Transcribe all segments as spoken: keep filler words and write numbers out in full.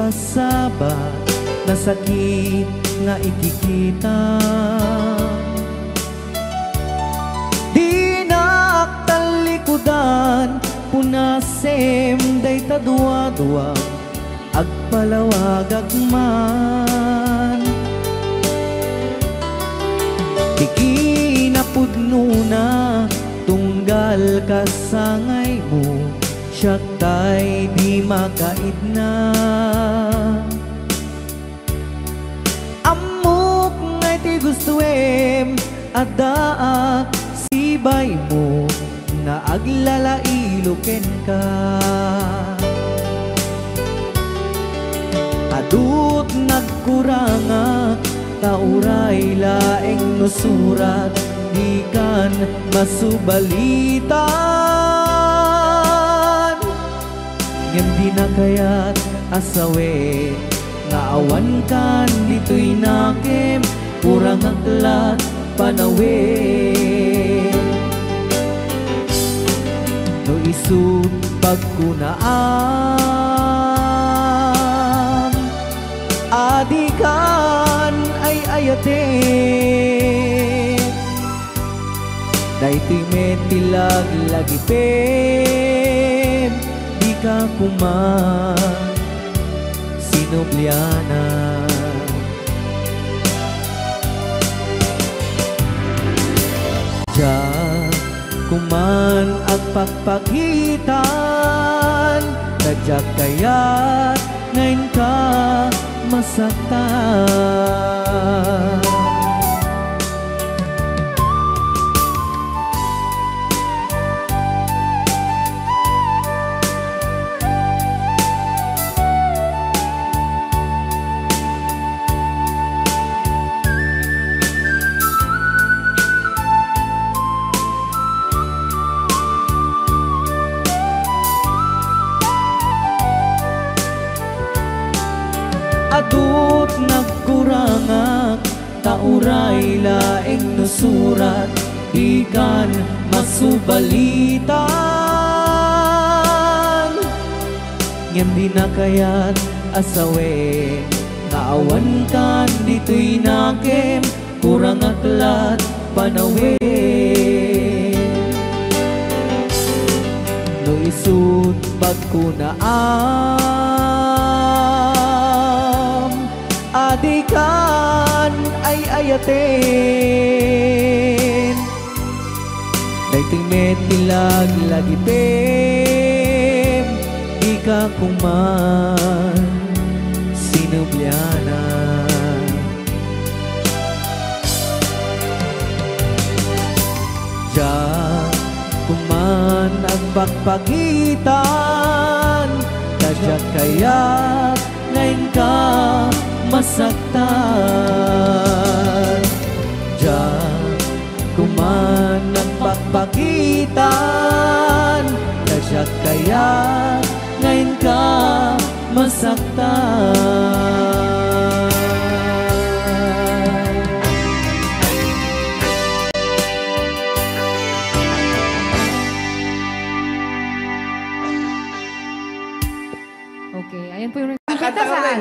Sabat, nasakit nga ikikita. Dinak tallikudan, punasem dayta duadua, agpalawagak man. Ti kinapudnona, tunggal kasangaymo, siak tay di makaidna. Ammok nga iti gustoem, addaak sibaymo, nga aglalailu kenka. Adut nagkurangak, ta uray laeng no surat, dikan masubalitan. Ngem dina kayat a sawen nga awankan ditoy nakem, kurangak lat panawen. No isut' pagkunaam, a dikan ay-ayaten. Daytoy met ti laglagipem, dika koma sinubliana. Diak koman agpakpakitan, ta diak kayat nga inka masaktan. Adut nagkurangak, ta uray laeng no surat, dikan masubalitan. Ngem dina kayat a sawen nga awankan ditoy nakem, kurangak lat panawen. No isut' pagkunaam, a dikan ay-ayaten. Daytoy met ti laglagipem, dika koman sinubliana. Diak koman agpakpakitan, ta diak kayat nga inka masaktan. Diak koman agpakpakitan, ta diak kayat nga inka masaktan. Okay, ayan po yung kanta. Saan?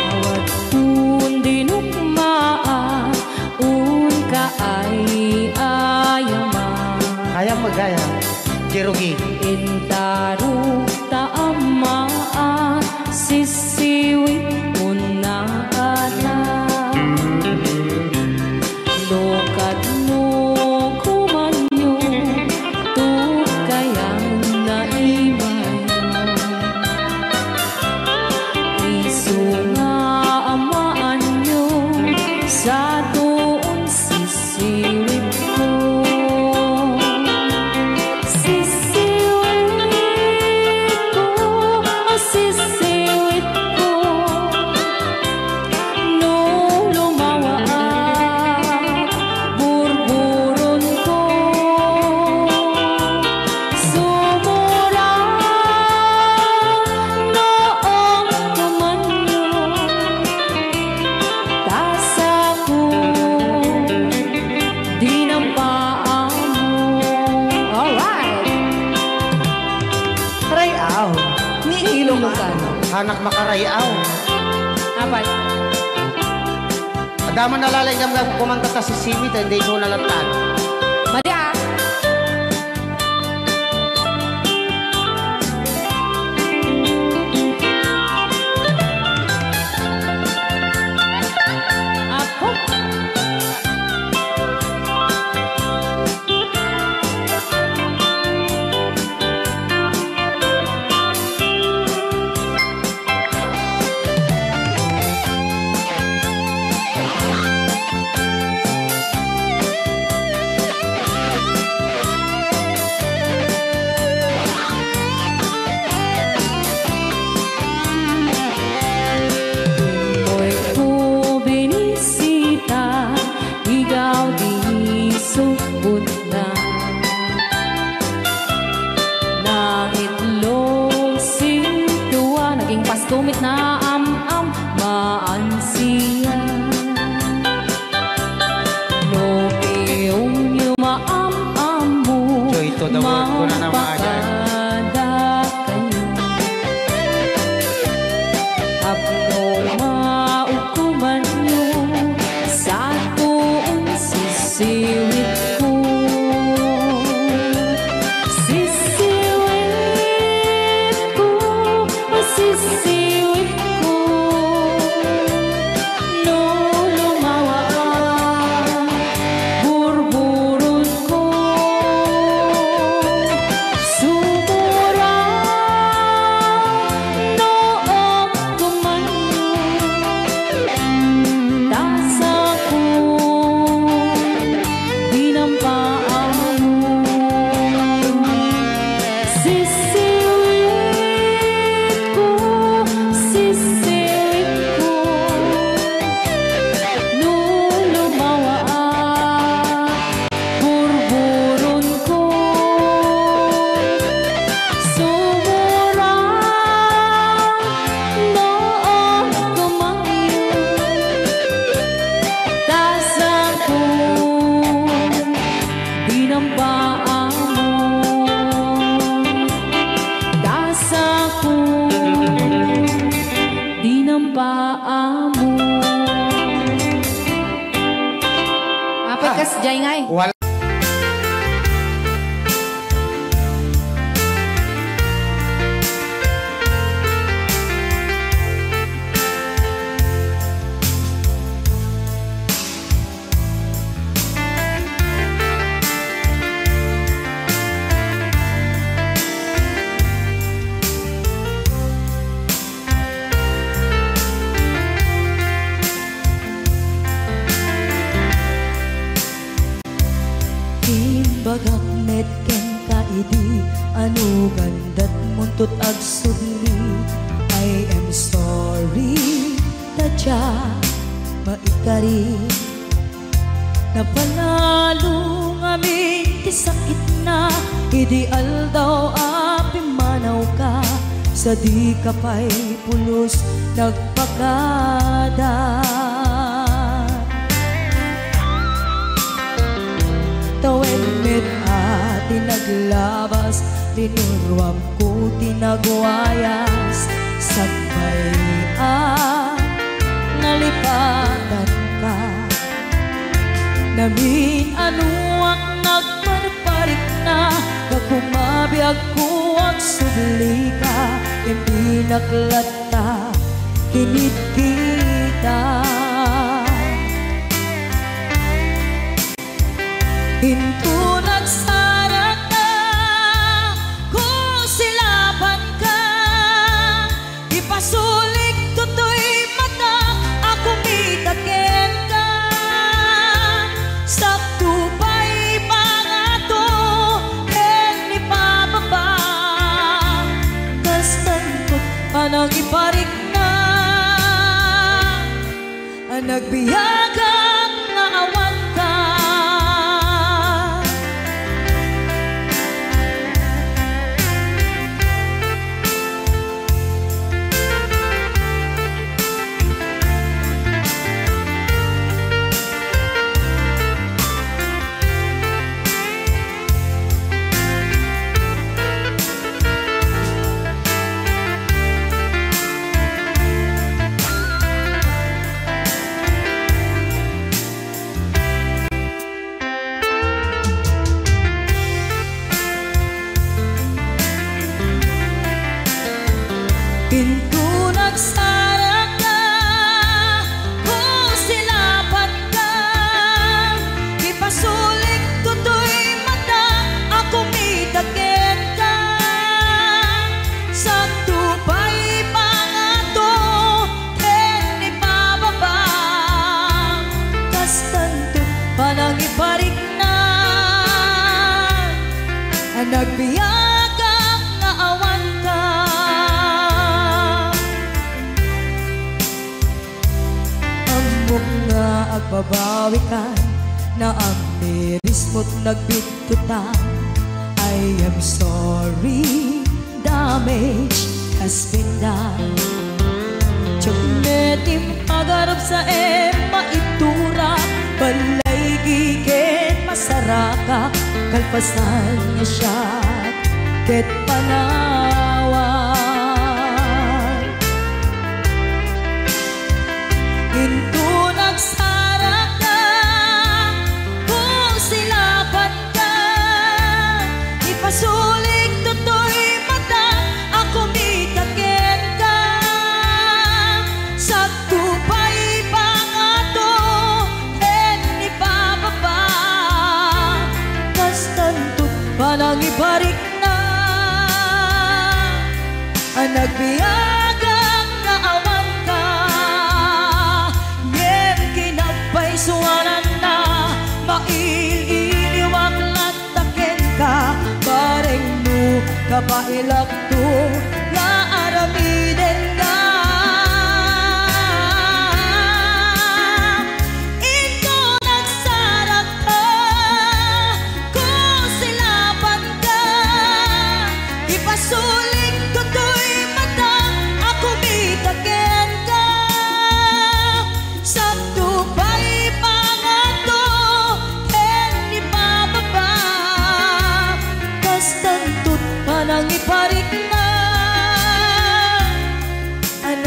Awan kun dinukmaan, unka ay ayaman. Kayam magaya, Jerogi. Intarok ta ammaan, sisiwit unna kata. No kadno komanyo, tugkayan nga imayo. Isu nga amaanyo, satoon sisiwitko. Sisiwitko, sisiwitko. Ilocano. Hanak makaray-aw. Apay. Adda man nalalaing gamgam kumanta ta sisiwit, hindi ko nalatan. Madi, ah. Apo. Boy ko binisita, igaw di subot na. Nangitlog si Tua, naging pasto met na am-am, maansiya. No piyon yo maam-ammo, Joy to the world, kuna na, mga idol. Mapakada kayo. Tapno maukomanyo, satuon sisiwit ko. Sisiwit ko, sisiwit ko. No lumawa, burburon ko. Sumura, no agkumanyo, ta sako, dinampaammo. Sisiwit ko, sisiwit ko. No lumawa, burburon ko. Sumura, no agkumanyo, ta sako, dinampaammo. Ta sako, dinampaammo. Apay, ah, kas jay ngay. Wala. Imbagak met kenka idi, ano gandat muntot agsubli. I am sorry, ta dia maikari. Napanalo ngamin ti sakitna idi aldaw a pimmanawka, sadika pay pulos nagpakada. Tawen met a ti naglabas, linuruam ko ti nagwayas, sakbay a nalipatanka. Namin-anoak nagparparikna, gapu mabiagko agsublika, imbinak latta kinitkita. Inton agsarata, kusilapanka, ipasulikto toy matak a kumita kenka. Sakto pay pangato ken ipababa, kas tantot a nagiparikna. A nagbiagak nga awanka. Inton agsarakka, kusilapatka, ipasulikto toy mata a kumita kenka. Sakto pay pangato ken ipababa, kastanto panangiparikna. Nagbiagak nga awanka. Ammok nga agbabawikan, naamirismo't nagbittutan. I am sorry, damage has been done. Diak met impagarup sa em maiturak, balaygi ken masarakak, kalpasan nga siak ket panawan. Inton agsarakka, kusilapatka, ipasulikto toy mata a kumita kenka. Sakto pay pangato ken ipababa, kastanto't panangiparikna. Nagbiagak nga awanka, ngem kinapaysuananna, mail-iliwak latta kenka, bareng no kabaelakto nga aramidenna. Inton agsarakka, kusilapatka, ipasulikto toy mata a kumita kenka. Sakto pay pangato ken ipababa, kastanto't panangiparikna.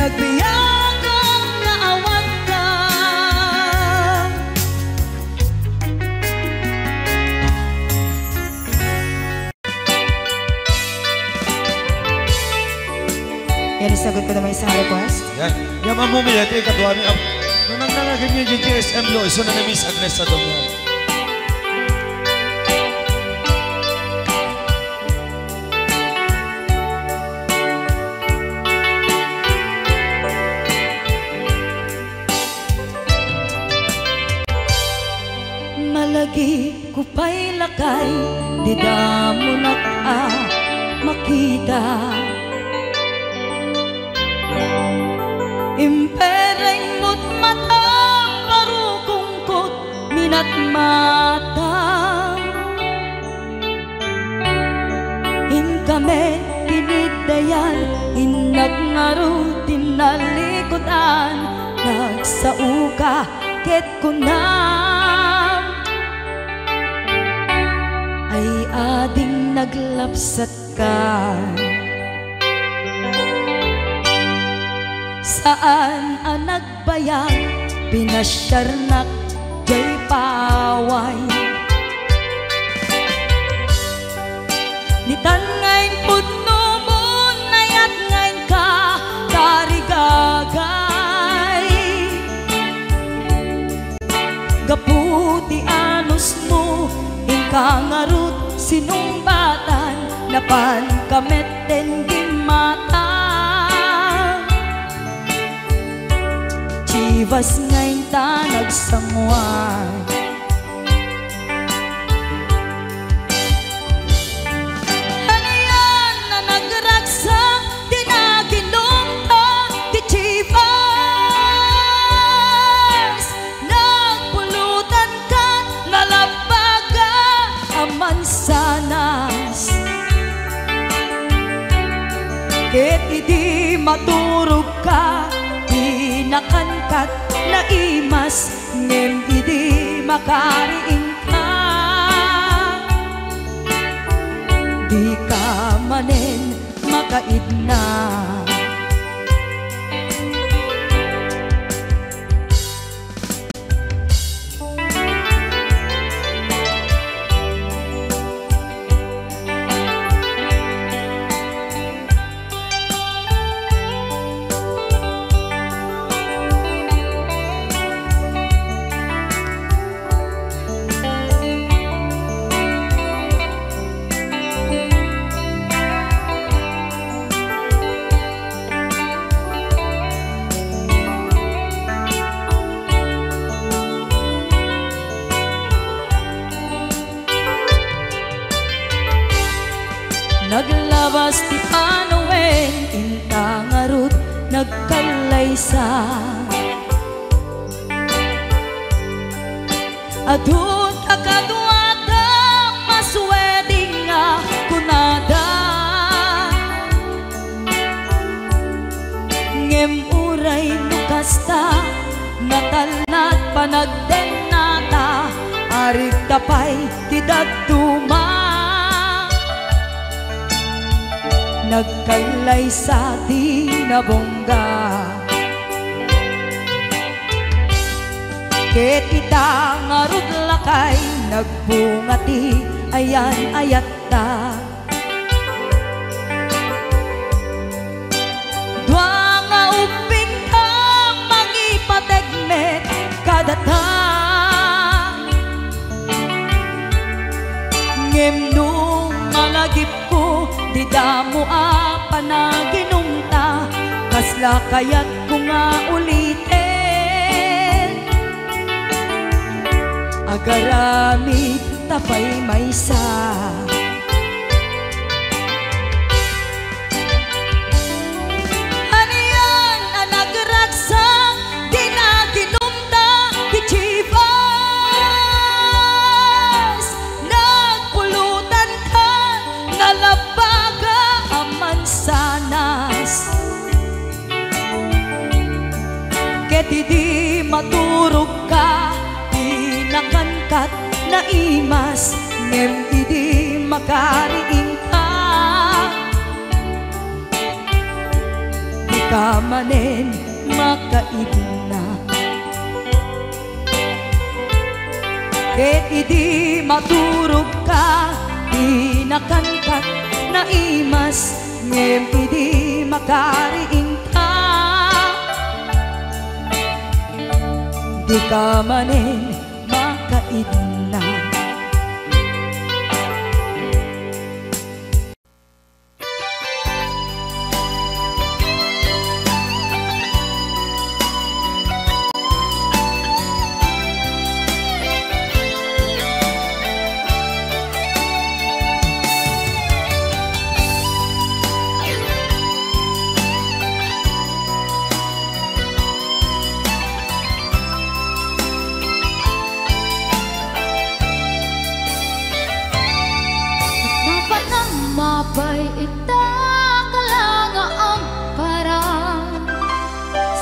Nagbiagak nga awanka. Yan, isagot ko naman isang request. Yan. Yan, Ma'am Mumi, ito yung kaduami. Ang nanang na kanya yung G S M lo, iso na na Miss Agnes sa Domo. Malagipko pay lakay, dida monak a makita. Impereng mo't mata, parukongko't minatmata. Inka met iniddayan, innak ngarud tinnalikudan, nagsaoka ket kunam, ay ading naglapsatka. Saan a nag- bayag, pinasiarnak jay paway. Nitan nga impudno mo, nayat nga inka tarigagay. Gapu ti anus mo, inka ngarud sinungbatan, napanka met ten gimmata. Chivas nga inta nagsanguan. Anian a nagragsak ti naginumta ti Chivas? Nagpulutanka, nalabbaga a mansanas. Ket idi maturogka, pinakankat naimas, ngem idi makariingka, dika manen makaidna. Naglabas ti panawen, inta ngarud nagkallaysa. Adun a kaduada, mas wedding nga kunada. Ngem uray no kasta, natalna ti panagdennata, arigta pay ti dadduma. Nagkallaysa ti nabungga. Ket ita ngarud lakay, nagbunga ti ayan-ayatta. Dua nga ubbingta, mangipatek met kadata. Ngem no malagipko ti damo a panaginumta, kasla kayatko nga uliten? Agaramidta pay maysa. Anian a nagragsak, dina ginumta ti Chivas. Nagpulutan ta, nalabaga a mansanas. Ket idi maturogka, dinakan kat naimas, ngem idi makariingka, dika manen makaidna. Ket idi maturogka, dinakan kat naimas, ngem idi makariingka, dika manen makaidna. Napanam mapay ita, kala nga agparang.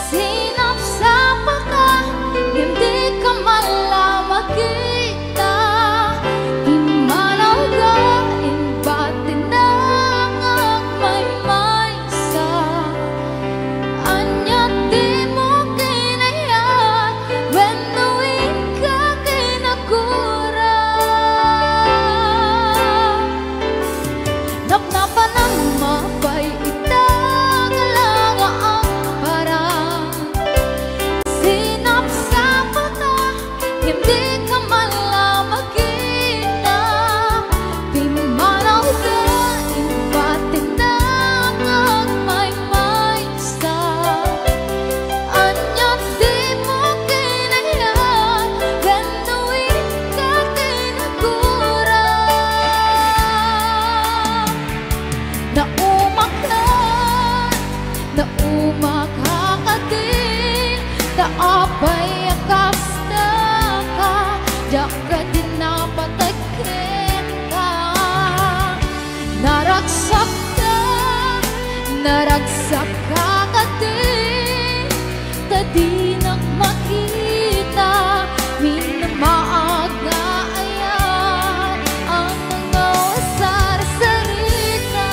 Sinapsapaka, ngem dika man la makita. Immanawka, imbatinda nga agmaymay sa. Ania dimo kinayat wenno inka kinagura? Napnapanam mapay ita, kala nga agparang. Sinapsapaka, ngem dika man la makita. Pimmanawka, imbatinda nga agmaymaysa. Ania dimo kinayat wenno inka kinagura? Naumakan, naumak a kadi, ta apay a kastaka, diak ketdi napatek kenka. Naragsakka, naragsakka kadi, ta dinak makita, minamaag nga ayan ang mga sarsarita.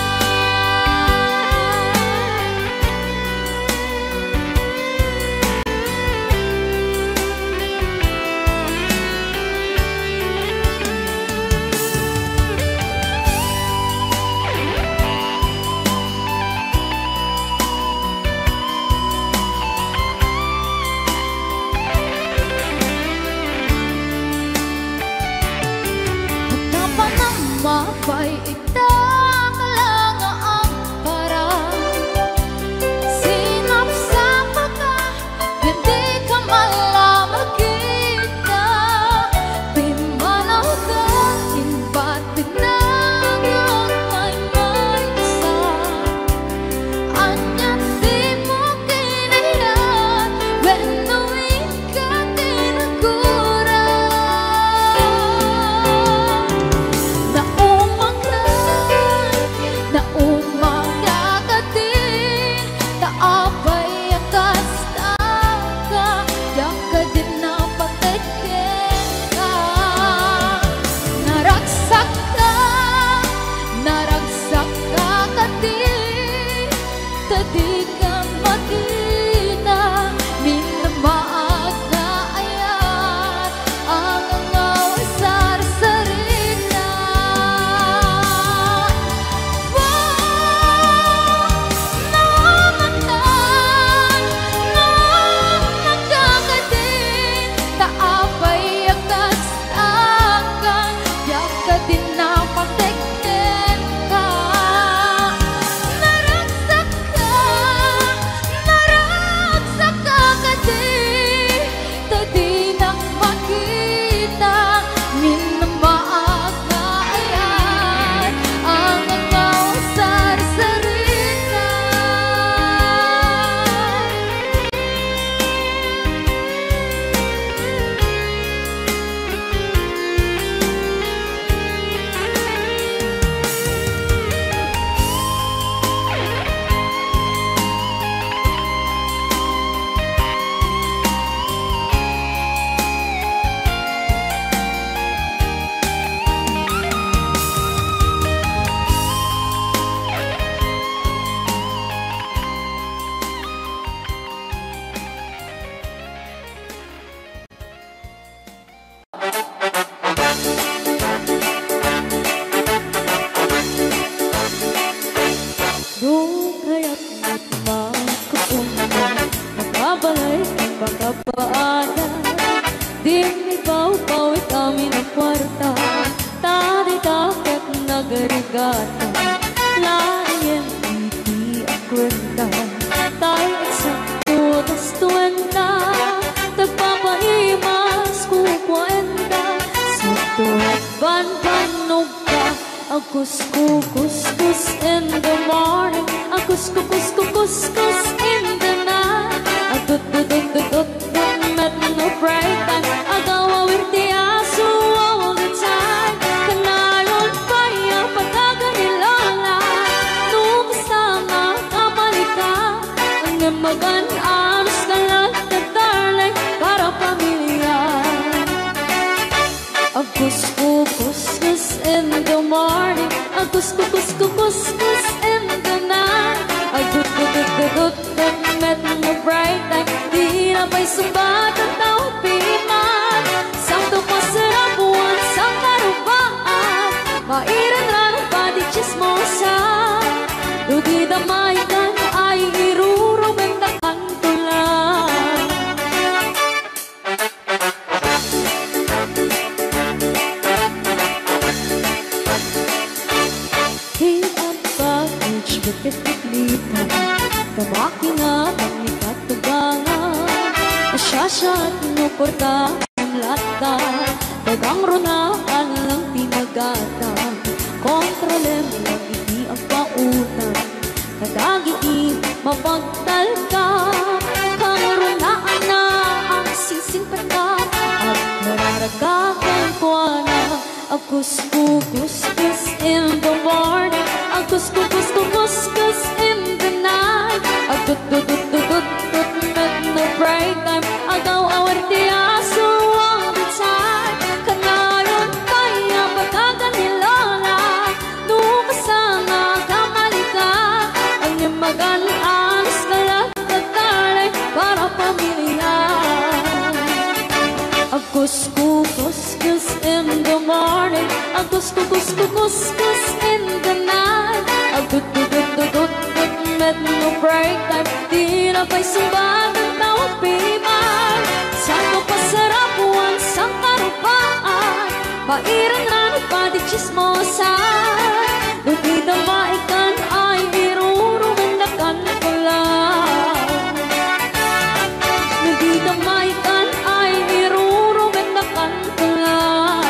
Ta dika makita, minamaag nga ayat, angangaw sarsarita. Wa, naamatan, ngem nagkakadi, ta apay a kas- Aka, diak kadin napateg kenka. Naragsakka, naragsakka kadi, ta dinak makita, minamaag nga ayat, angangaw sarsarita. No kayat met makapunda, makabalay ken makapaada. Dinmi pawpawit amin a kuarta, ta dita ket nagrigata. Laeng iti a kuenta, tay eksakto ta suenta. Tagpapaimas kukuenta, sakto banbannog ka. Agkuskukuskus in the morning. Agkuskukuskuskus in the night. Agdutdutdutdutdut met no break time. Agawawir ti aso all the time. Kanayon pay a pagkaganilala. No kasama ka, balikan. Ngem magan-anos ka latta, darling, para pamilya. Agkuskukuskus in the morning, agkuskukuskuskus in the night. Agdutdutdutdutdut met no break time. Di na pay sungbat a tao piman. Sakto pasarapuan sa karubaan. Mairanran padi chismosa. No dida maikan ay irurumendakan. Ti advantage ket iplita, ta makina pagnikatugangan. Asiasiat no porta, latta, tagangruna, alang ti magata. Kontrolem lang iti agpautan. Kadagiti mapagtalka, kangrunaan a agsisinpetda, agkararagka kenkuana. Agkuskukuskus in the morning, agkuskukuskuskus in the night. Agdutdutdutdutdut met no break time, agaw-awir ti aso all the time. Kanayon pay a pagkagan ni Lola. No kasama ka, balikan. Ngem magan-anos ka latta, darling, para pamilya. Agkuskukuskus in the morning, agkuskukuskuskus in the night. Agdutdutdutdut met no break time, di na pay sungbat a tao piman. Sakto pasarapuan sa karubaan. Mairanran padi chismosa. No dida maikan ay irurumendakan ko lang. No dida maikan ay irurumendakan ko lang.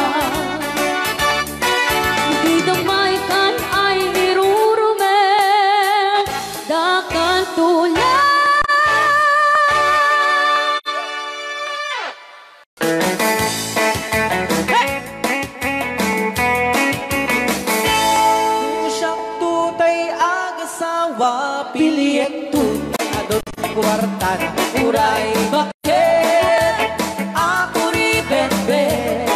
No dida maikan ay irurumendakan ko lang. No siak tay agasawa, pilieto ti adun kuarta, uray baket a kuribetbet.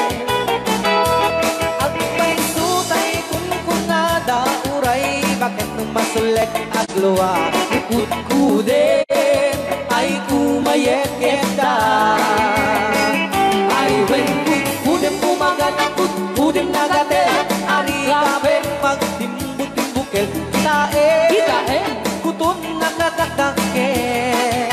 Agpayso tay kunkunada, uray baket no masulek aglua. Kudkudem ay kumayekekda. Ay wen, kudkudem kumagat, kudkudem nagatel, ari kapen magtimbutimbukel. Kitaem, kitaem, kuton nakadakdakkel.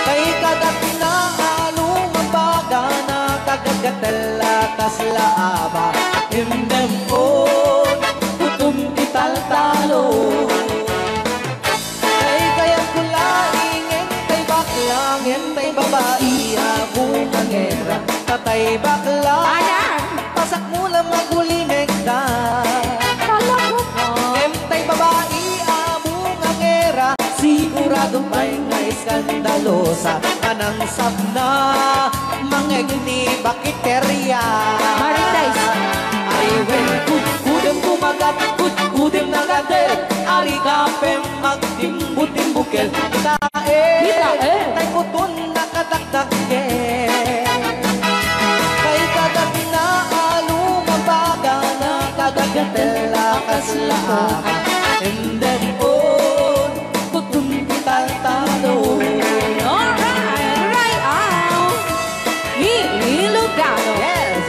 Kay kagatna a lungabagana, kagagatel a kasla aba. Endem on, kuton ti taltalo. Ay, kayatko laeng, entay bakla, entay babai a bungangera. Tatay bakla, ayan, pasakmo la magulimekda. Talaga ba? Entay babai a bungangera, sigurado pay nga eskandalosa. Anang sabna, mangegni bakit Teria. Marites. Ay wen, kudkudem kumagat, kudkudem nagatel, ari kapen magtimbutimbukel. Kitaem, kitaem, tay kuton nakadakdakkel. Kay kagatna a lungabagana, kagagatel a kasla aba. Endem on, kuton ti taltalo. Alright, right out. Ilocano. Yes.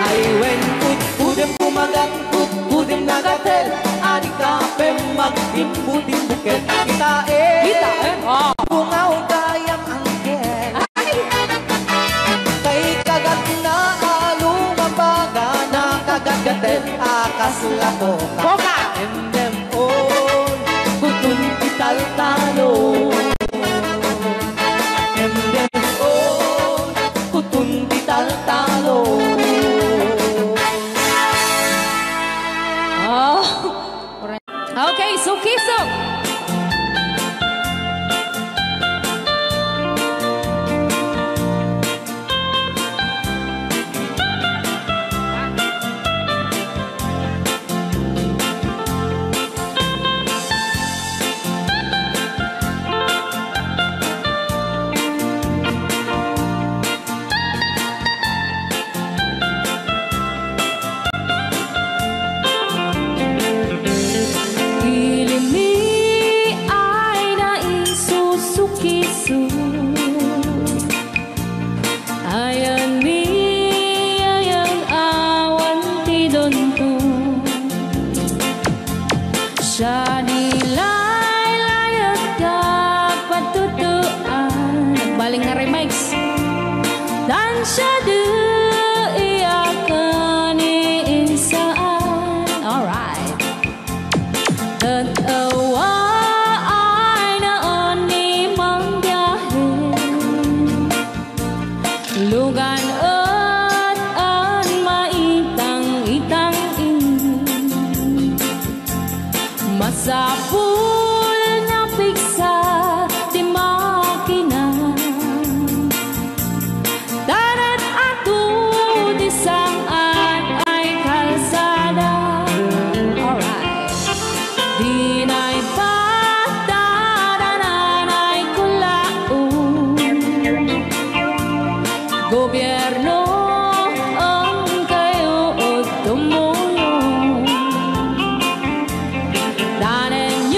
Ay wen, kudkudem kumagat, kudkudem nagatel, ari kapen magtimbutimbukel. Kitaem, kitaem, ah, bungaw gayam angkel. Ay! Kay kagatna a lungabagana, kagagatel a kasla koka. Koka! Endem on, kuton ti taltalo. Endem on, kuton ti taltalo. Oh. Okay, sukiso. Ilimmi ay naisusukiso. Ayanmi, ayan awan ti dunto. Siya di laylayet ka patutuan. Nagbaling nga remix. Tan siya di iyakan ni insaan. Alright. Ket awa ay naan ni mangbiahe. Lugan et an maitang-itang ini. Masapul nga pigsa ti makina. Darat ato ti sang-at ay kalsada. Alright. Dinay patadanan ay kulaon. Gobierno, ang kayo o tumulong. Danen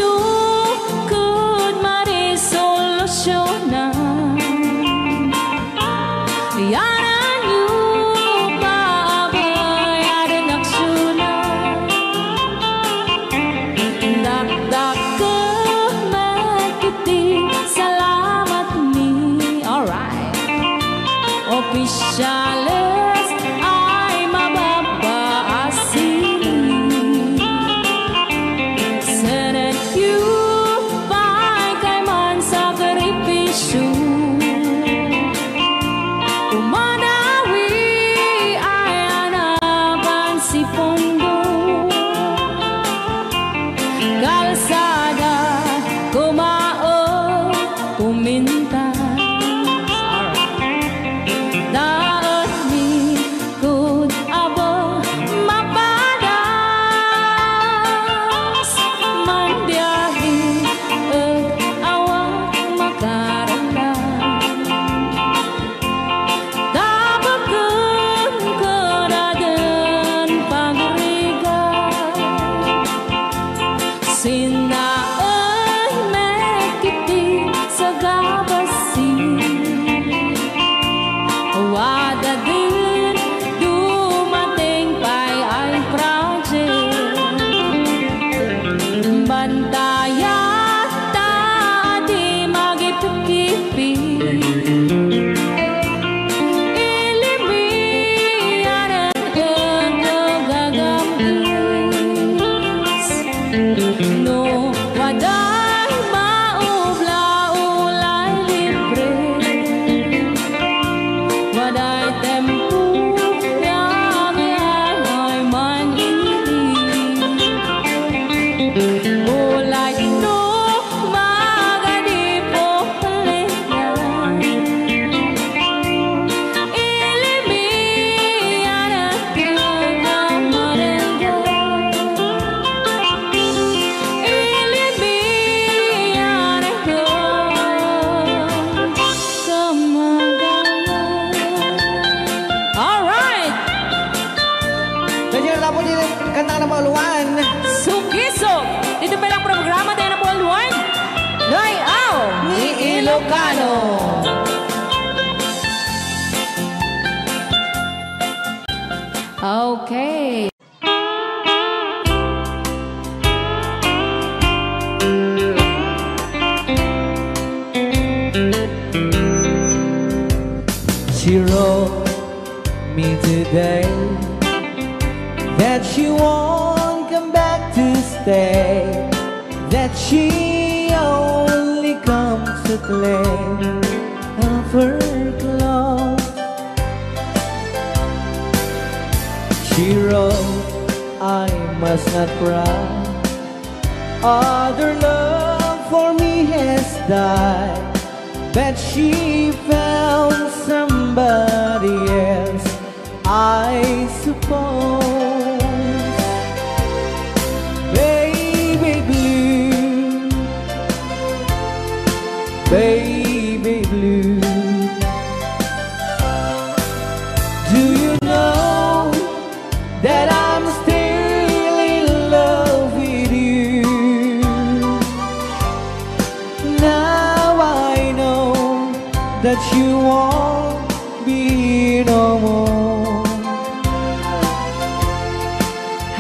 Ilocano. Okay. She wrote me today that she won't come back to stay, that she only comes to claim of her clothes. She wrote, "I must not cry. Other love for me has died, but she found somebody else, I suppose." Baby blue, baby blue, do you know that I'm still in love with you? Now I know that you won't be no more.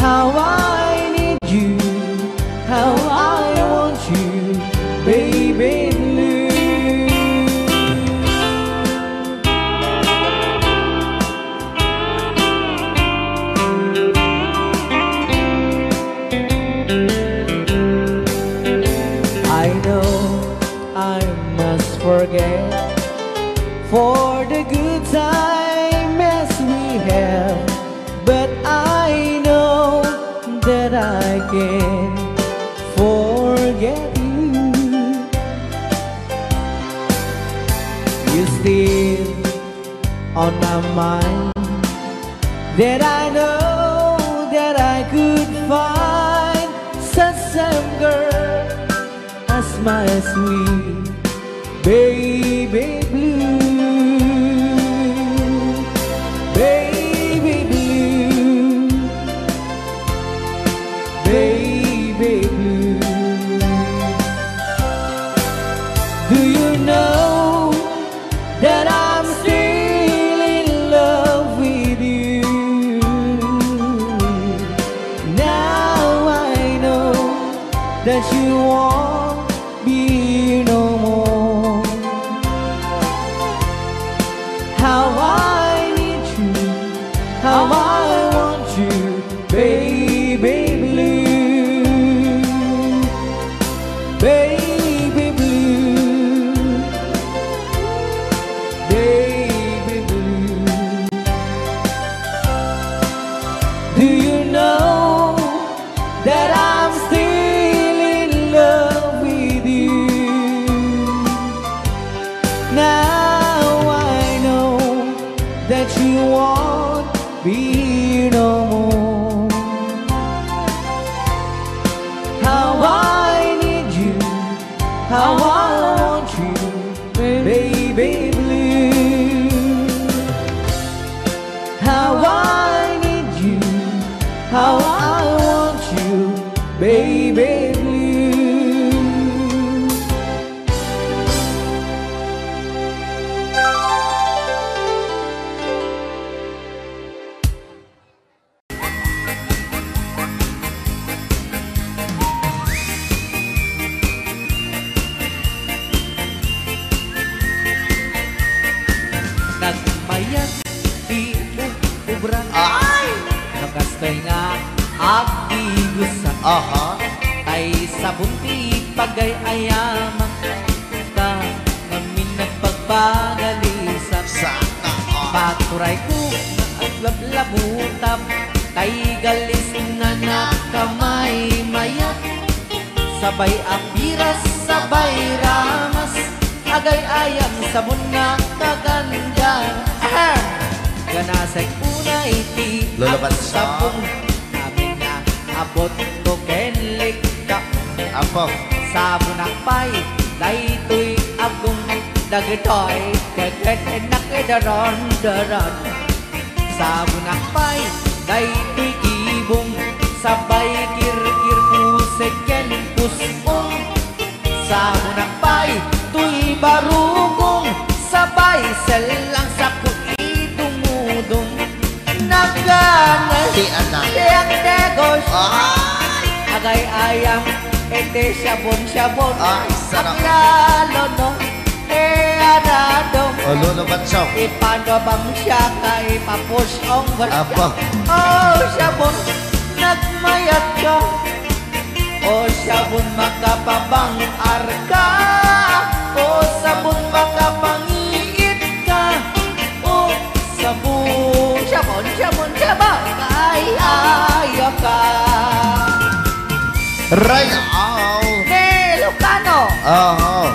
How I need you, how I want you, baby blue. I know I must forget for the good time as we have, but I know that I can forget you. You still on my mind, that I know that I could find such same girl as my sweet baby blue. Baby blue, baby blue, do you know that I'm still in love with you? Now I know that you won't be no more. How I need you, how I want you, baby blue, baby blue, baby blue. Do you know that I'm still in love with you? Now I know that you won't be no more. How I need you, how I want you, baby blue. How I need you, how I want you, baby blue. Nagmayat ti ub-, ubra. Ay! No kastoy nga agdigusa. Aha. Tay sabon ti pagay-ayamak. Ka ngamin nagpagpagalisam. Sana all. Paturay ko nga aglablabutam. Tay galis nga nakamaymayat. Sabay a piras, sabay ramas, agay-ayam sabon nga kaganda. Ahem! Ganasek unay ti Lolo Bansa. Agsabong, amin nga abot ko ken likka. Apo. Sabon akpay, daytoy agong dagitoy, keket nakidaron-daron. Sabonak pay daytoy kibong, sabay kirkir, pusek ken pus-ong. Sabonak pay toy baro Sellang sako idumudum. Nagganas ti anak. Ti agdegos. Ay! Agay-ayam iti sabon-sabon. Ay, sarap. Aglalo no, e, aradom. O, Lolo Batso. Ipano bang siya ka ipapusong? Apo. O, sabon, nagmayat ka. O sabon, makapabang-ar ka. O sabon, makapangiit ka. O sabon, sabon, sabon, sabon, ay, ayo ka. Ray, aw. Ni Lucano. Oo.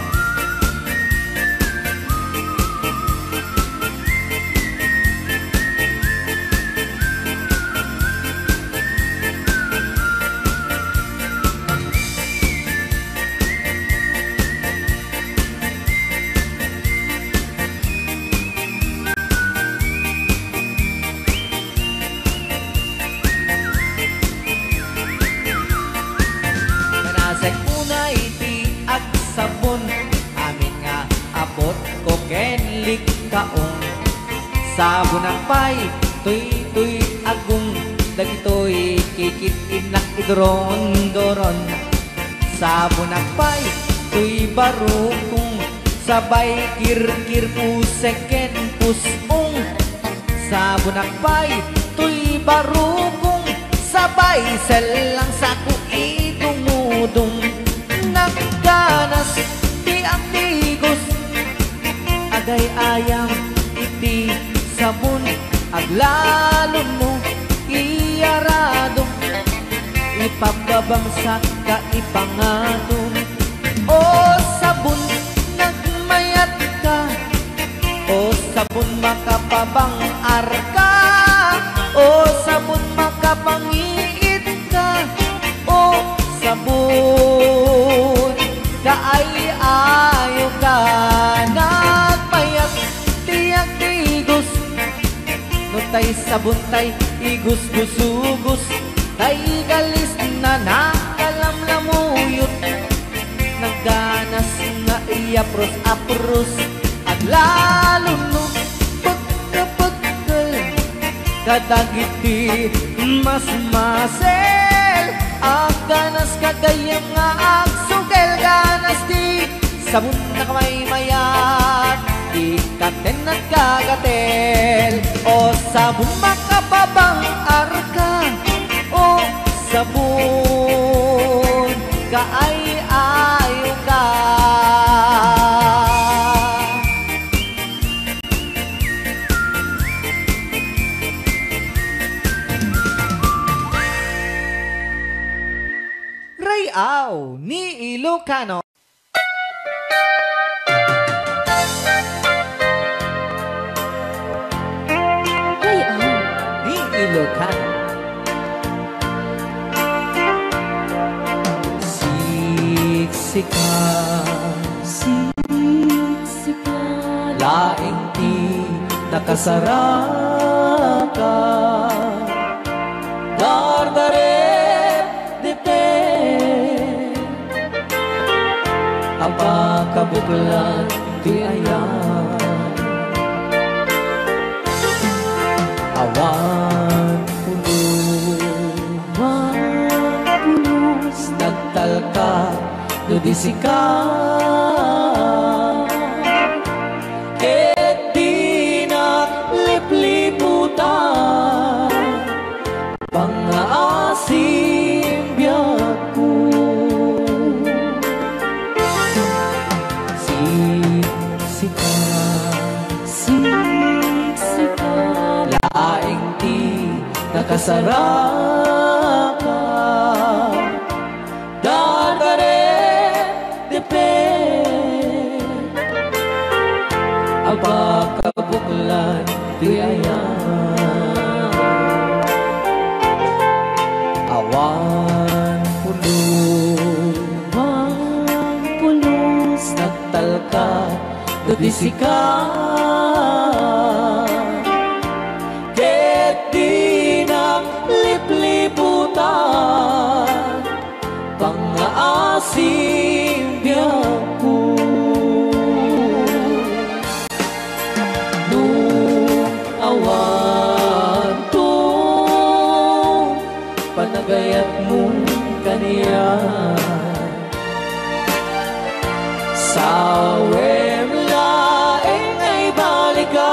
Nasek unay ti agsabon, amin nga abot ko ken likkaon. Sabonak pay, toy, toy, agong, dagitoy kikit-innak iduron-duron. Sabonak pay, toy, barukong, sabay kirkir, pusek ken pus-ong. Sabonak pay, toy, barukong, sabay sellang sako idumudum. Nagganas ti agdigos, agay-ayam iti sabon, aglalo no iyaradom, ipababangsak ka ipangatom. O sabon, nagmayat ka. O sabon, makapabang-ar ka. O sabon, makapangiit ka. O sabon, kaay-ayo ka. Nagmayat ti agdigos. No tay sabon tay igusgusugos, tay galis na nakalamlamuyot. Nagganas nga iyapros-apros, aglalo no pagkapagkal kadagiti masmasel. Agganas ka gayyem nga agsugel, ganas ti sabon, nakamaymayat, ikkaten nagkagatel. O sabon, makapabang-ar ka. O sabon, kaay-ayo ka. Ray-aw ni Ilocano. Ray-aw ni Ilocano. Siksika, siksika, laeng ti nakasaraka. Dardarep, depe, apakabuklan ti ayan. Awan pulos, awan pulos, nagtalka no di sika. Ket dinak lipliputan, pangngaasim biagko. Siksika, siksika, laeng ti nakasaraka. Dardarep, depe, apakabuklan ti ayan. Awan pulos, awan pulos, nagtalka no di sika. Ket dinak lipliputan, pangngaasim biagko. panagayatmo kaniak. Sawem laeng nga ibalikas,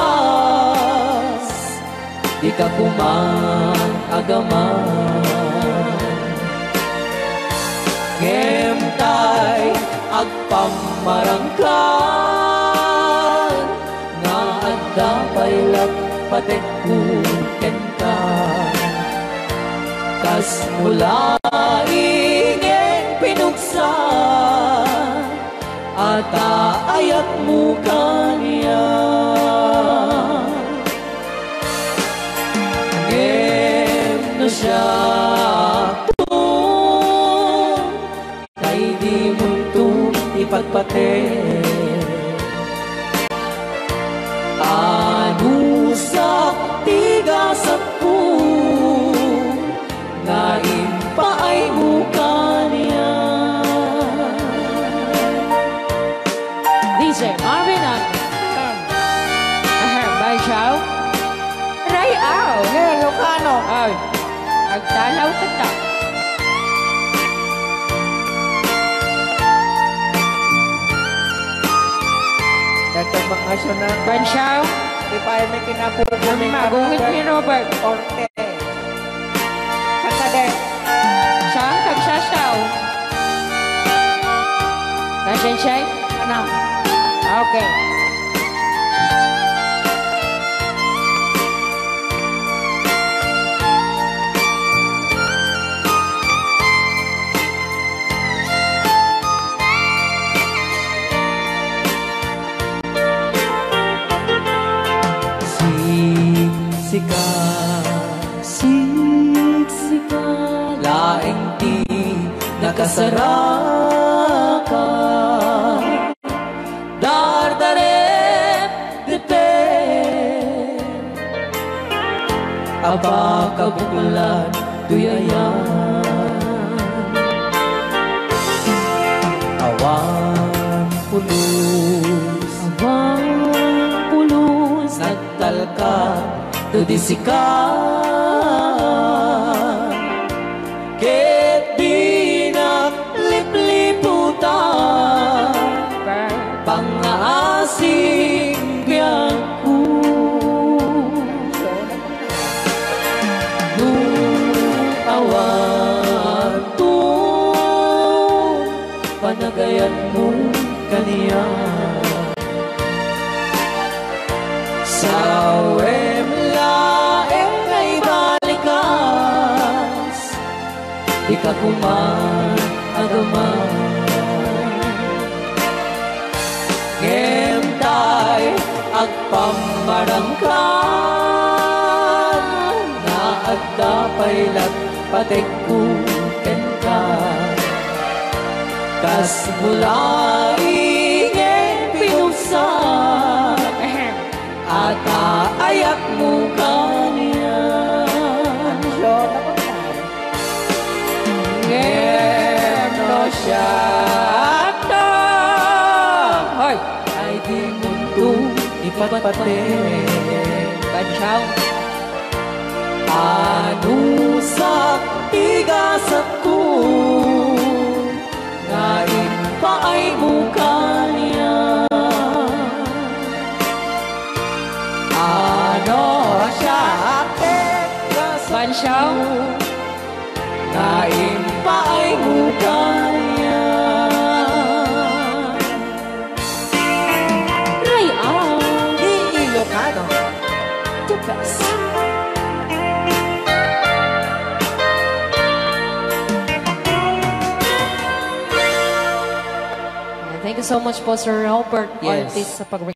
dika koma agaman. Ngem tay agpammarangkan nga adda pay la pategko kenka. Kasmo laeng pinugsa a ta ayatmo kaniak. Ngem no siak to, tay dimonto ipatpateg. Anusak ti gasatko nga impaaymo kaniak. D J Marvin ang Ahem, Bansiaw. Ray-aw. Yeah, Ilocano. Ay, agtalaw ka ta. Dagdag bakasyon na. Bansiaw. Di pa ay may kinapupo ni Magungit ni Robert. Orte. Saan ka de? Saan ka agsasaw? Kasensiay? Ano? Okay. Siksika, siksika laeng ti nakasaraka. Dardarep, depet, a pakabuklad toy ayan. Awan pulos, awan pulos, nagtalka to di sika. Ket dinak lipliputan, pangngaasing biagko. No awan to panagayatmo kaniak, sawem laeng nga ibalikas, dika koma agaman. Ngem tay agpammarangkan nga adda pay la pategko kenka. Kasmo laeng pinugsa a ta ayatmo kaniak. Ngem no siak to, hoy, ay dimonto ipatpateg. Bansiaw. Anusak ti gasatko nga impaaymo kaniak. Ano siak, Bansiaw? Nga impaaymo kaniak. Ray-aw. Ilocano. The best. Thank you so much po, Sir Robert Ortiz, sa pag-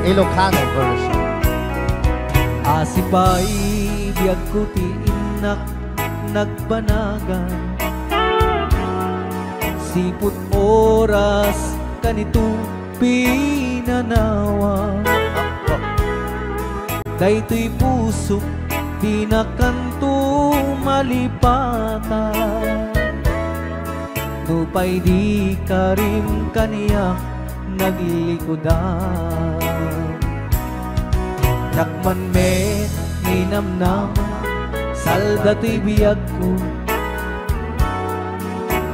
Ilocano version. Asipay biagko ti innak nagbanagan. Sipud oras kanito pinanawa. Daytoy pusok, dinakanto malipatan. Nupay di karim kaniak naglikudan. Dakman met ninamnama, salda toy biagko.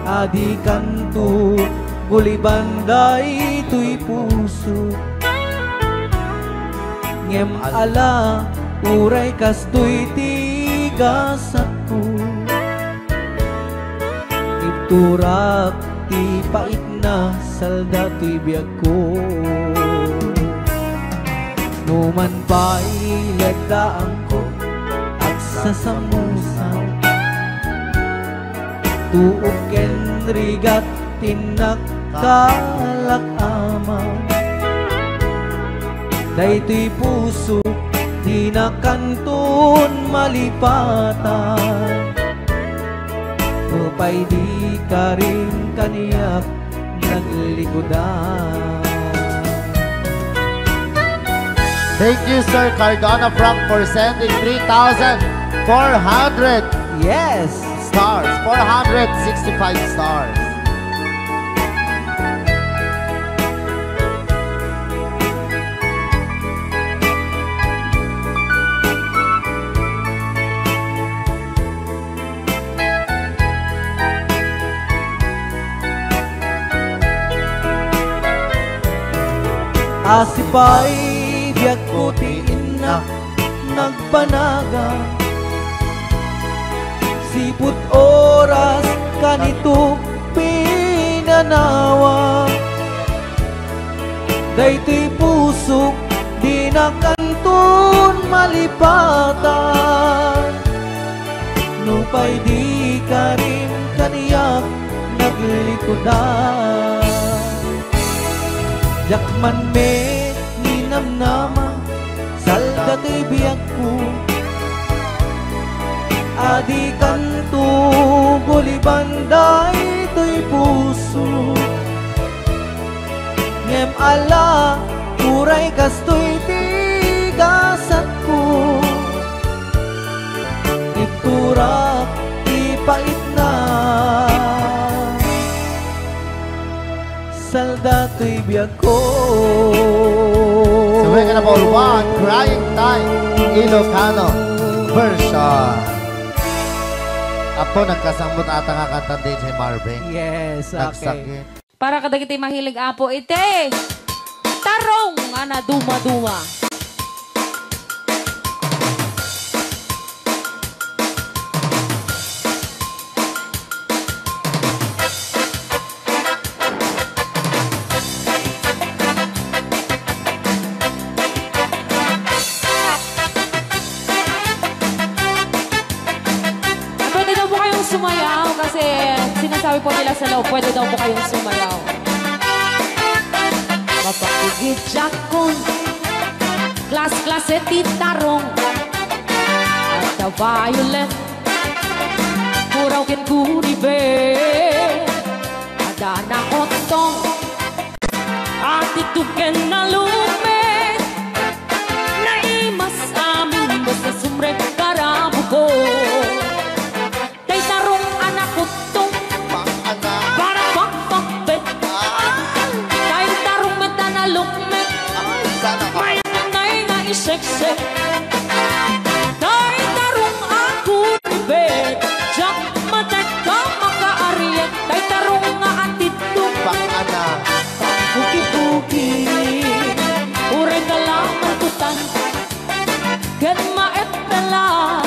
Adikanto guliban daytoy puso. Ngem ala, uray kastoy ti gasatko. Ibturak ti paitna, salda toy biagko. Numan pay leddaanko, agsasamusa. Tuok ken rigat ti innak kalak ama. Daytoy puso, dinakanton malipatan. Nupay di karim kaniak naglikudan. Thank you, Sir Cardona Frank, for sending three thousand four hundred Yes! stars. Four hundred sixty-five stars. Asipay biagko ti innak nagbanagan. Sipud oras kanito pinanawa. Daytoy pusok, dinakanton malipatan. Nupay di karim kaniak naglikudan. Diak man met ninamnama, salda toy biagko. Adikanto guliban daytoy puso. Ngem ala, uray kastoy ti gasatko. Ibturak ti paitna. Salda toy biagko. So, we're gonna call one, Crying Time, Ilocano version. Apo, nagkasambot ata nga kanta ni D J Marvin. Yes, okay. Nagsakit. Para kadagiti mahilig, Apo, iti tarong nga nadumaduma. Pwede daw po kayong sumayaw kasi sinasabi po nila sa loob, pwede daw po kayong sumayaw. Mapakigit jakon, klas-klase ti tarong. At the violet, puraw ken gunibe. Adda naottong, atitog ken nalukmek. Naimas amin basta sumrek para buko. Tay tarong a nakuttong, para pakpakpet. Tay tarong met a nalukmek. Ay, sana all. May nay nga iseksek. Tay tarong a kuribet. Diak matek a makaariek. Tay tarong nga atitog. Pang-ana. Pangbugi-bugi. Uray kalaman kutan. Ken maetpela.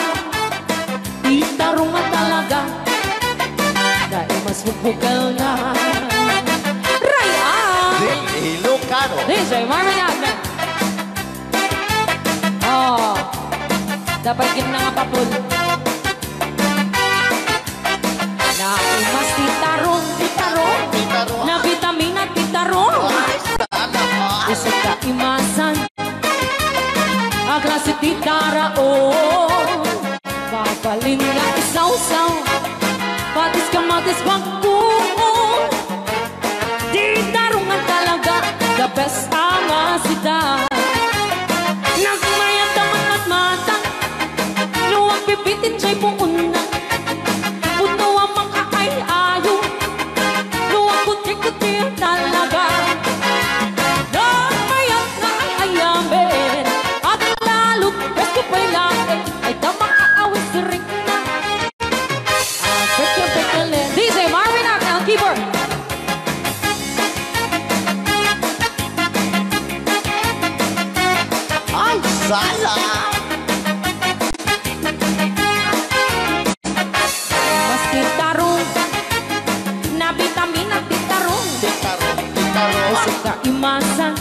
Ti tarong a talaga. Naimas bubukelna. Ray-an! Di Ilocano. D J Marvin Agna. Oh. Dapat gid na nga papul. Naimas ti tarong, ti tarong. Ti tarong. Nabitamina ti tarong. Ay, sana all. Isip ka imasan. Pagkuon, di tarungan talaga, the best a masida. Nagmayat a matmatmata, no agbibitin jay puonna. Pudno a makaay-ayo, no agkuti-kuti talaga. Nagmayat nga ay-ayamen, aglalot, best ko pay laeng, ay ta makaawis rikna. Ah, pekyo, pekyo, le. D J Marvin at ang keyboard. Ay, sala! Maski tarong, na bitamina ti tarong. Ti tarong, ti tarong. Maski kaimasan,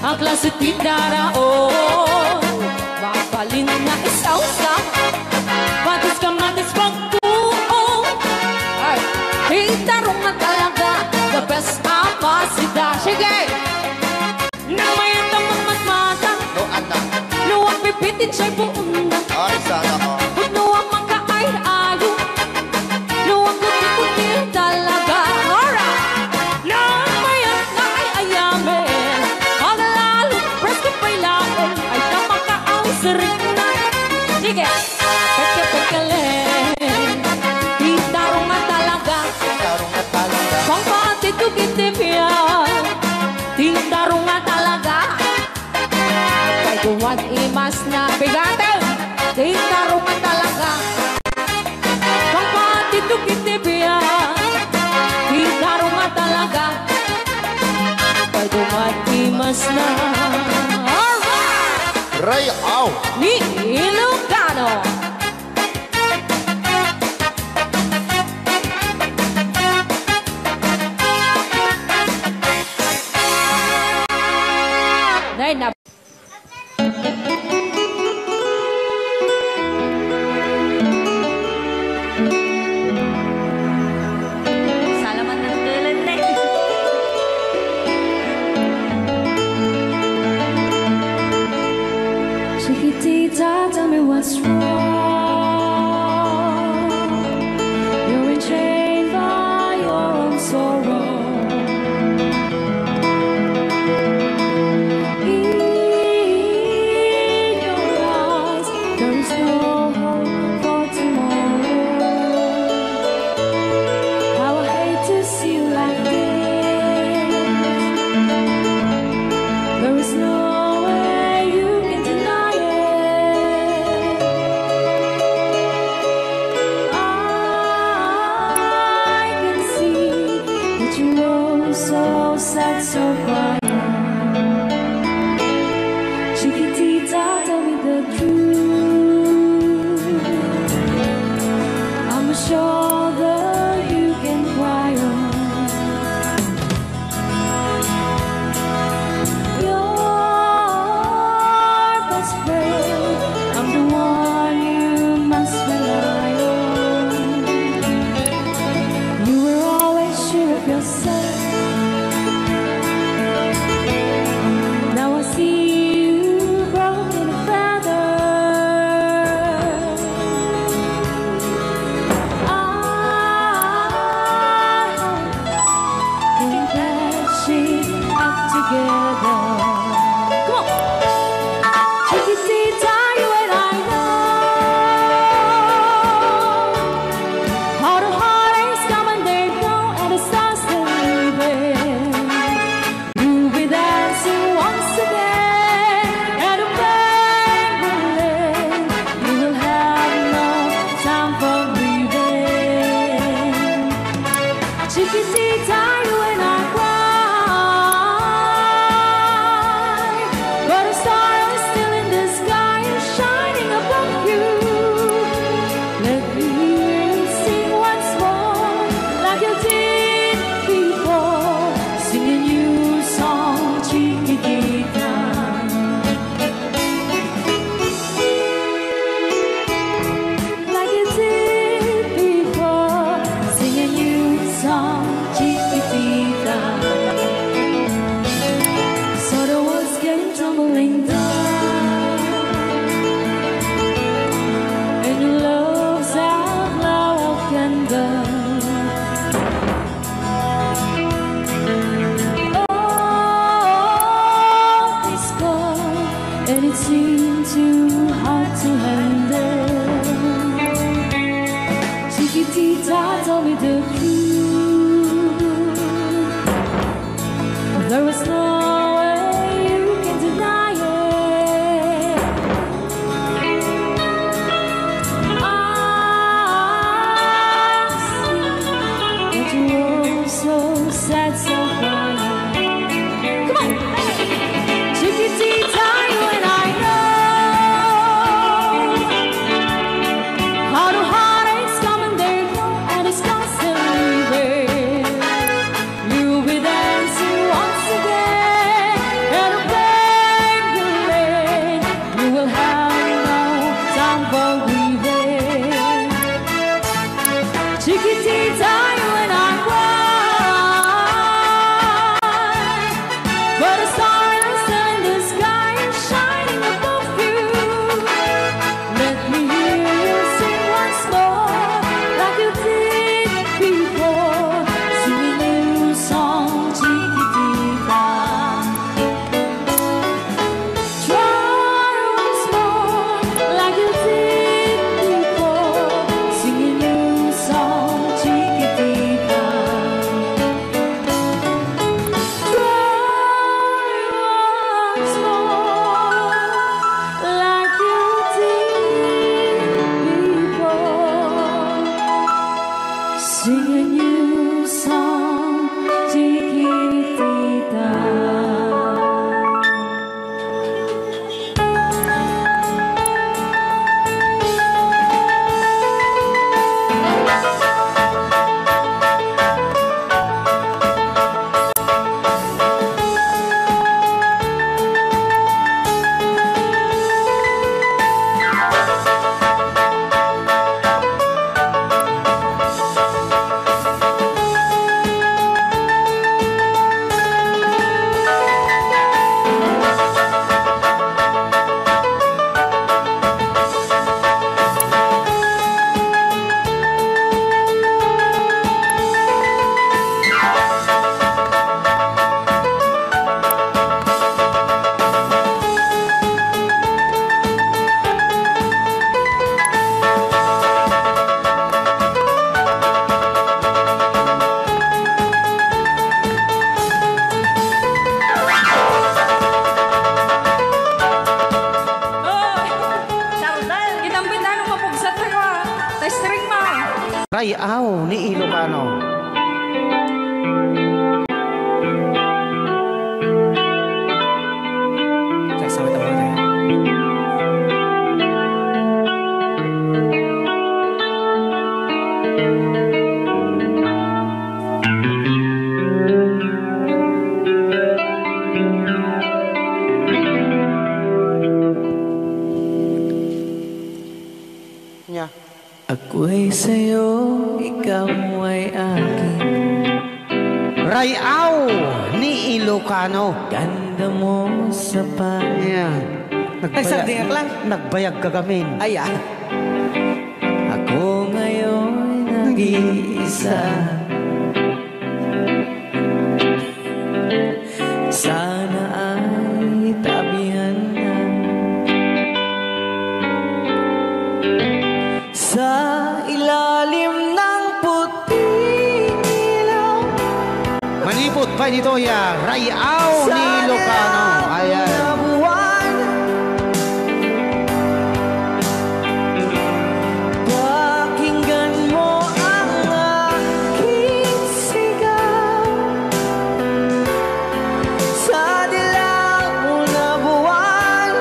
a klase ti daraon. Mabalin nga isawsaw, patis kamatis pagkuon. Ay, ti tarong nga talaga, the best a masida. Sige! Nagmayat a matmatmata. No, anak. No agbibitin jay puonna. Ay, sana all. Pudno a makaay-ayo, no agkuti-kuti talaga. Alright. Nagmayat nga ay-ayamen, aglalot, presko pay laeng, ay ta makaawis rikna. Sige. Pekyo, pekyo, le. Ti tarong nga talaga. Ti tarong nga talaga. Pangpatidog iti biag. Ti tarong nga talaga. Kay duman imasna. Bigaten. Ti tarong nga talaga. Pangpatidog iti biag. Ti tarong nga talaga. Kay duman imasna. Alright! Ray, aw! Ni Ilocano. Nay, na- Salamat ng tulad na. Chiquitita, tell me what's wrong. You're enchained by your own sorrow. In your eyes, there is no hope for tomorrow. How I hate to see you like this. There is no way you can deny it. I can see that you know, so sad, so quiet. Chiquitita, tell me the truth. I'm a shoulder you can cry on. Your best friend, I'm the one you must rely on. You were always sure of yourself. Aw ni Ilocano. Check, sawit ang mga tayo. Nya. Ako'y sa'yo, ikaw ay akin. Ray-aw ni Ilocano. Ganda mo sa pa- Ayan. Ay, Nagbaya-, sagdi nga lang. Nagbayag ka gamin. Ay, ah. Ako ngayon nag-iisa. Sana ay tabihan na sa ilalim ng puting ilaw. Manipod pa nito ya, Ray-aw ni Ilocano. Ayan. Pakinggan mo ang aking sigaw sa dilaw na buwan.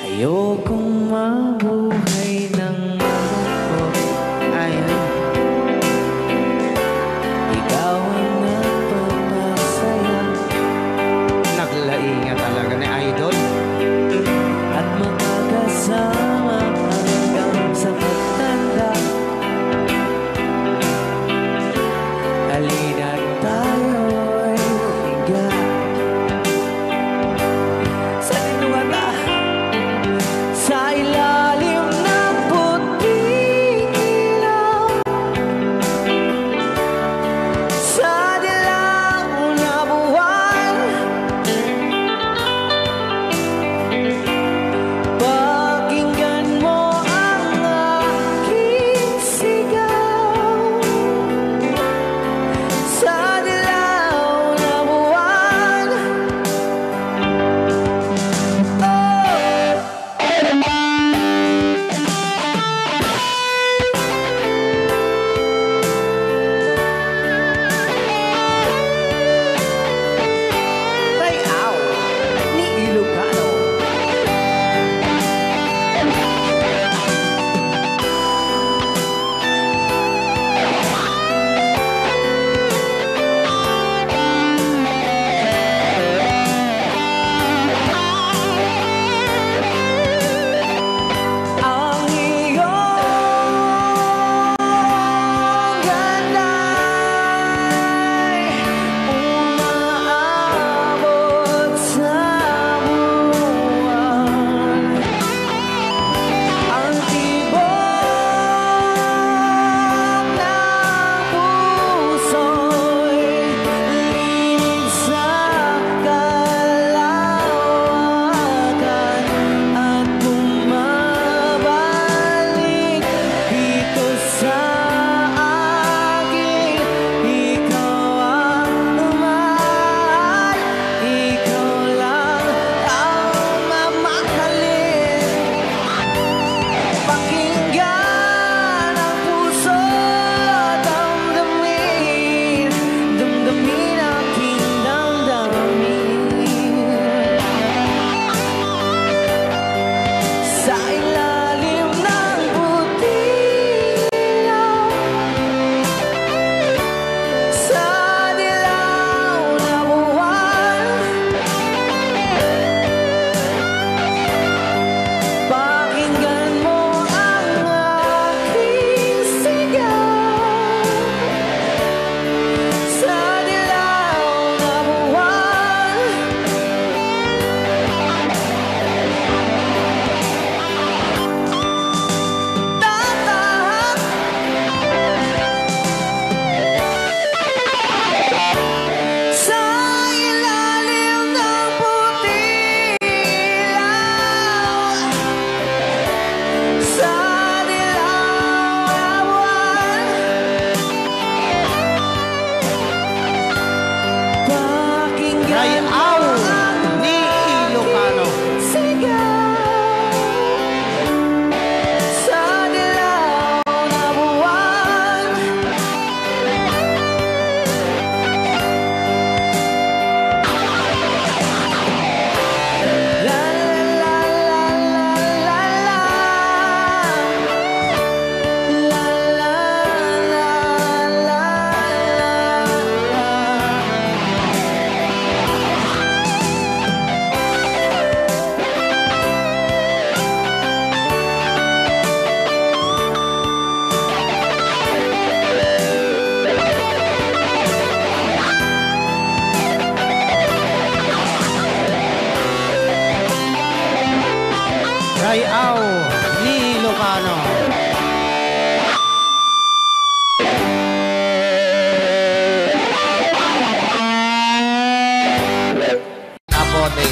Ayokong mabuhay ng malungkot. Ay, ay. Ikaw ang nagpapasaya.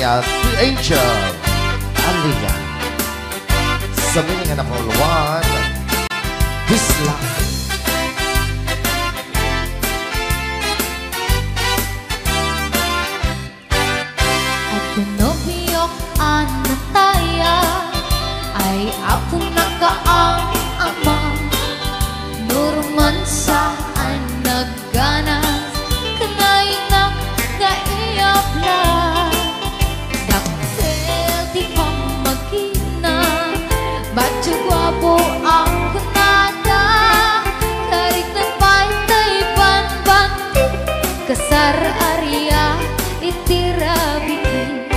At The Angel Alia. Sa meaning of all one, this life. Adda nobiok a nataya, ay, aponaka a ama. No romansa a nagganas, kanaynak nga iyabla. Dakkel ti pammagina, batio guapo a kunada, karikna pay tay banbanti, kasar aria iti rabii.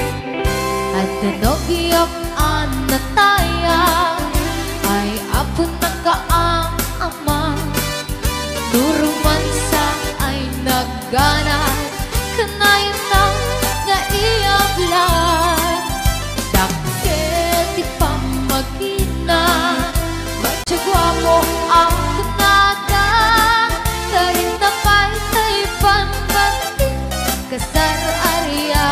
Adda nobiok a nataya, ay, aponaka a ama. No romansa ay nagganas, kanaynak nga iyabla. Dakkel ti pammagina, batio guapo a kunada, karikna pay tay banbanti, kasar aria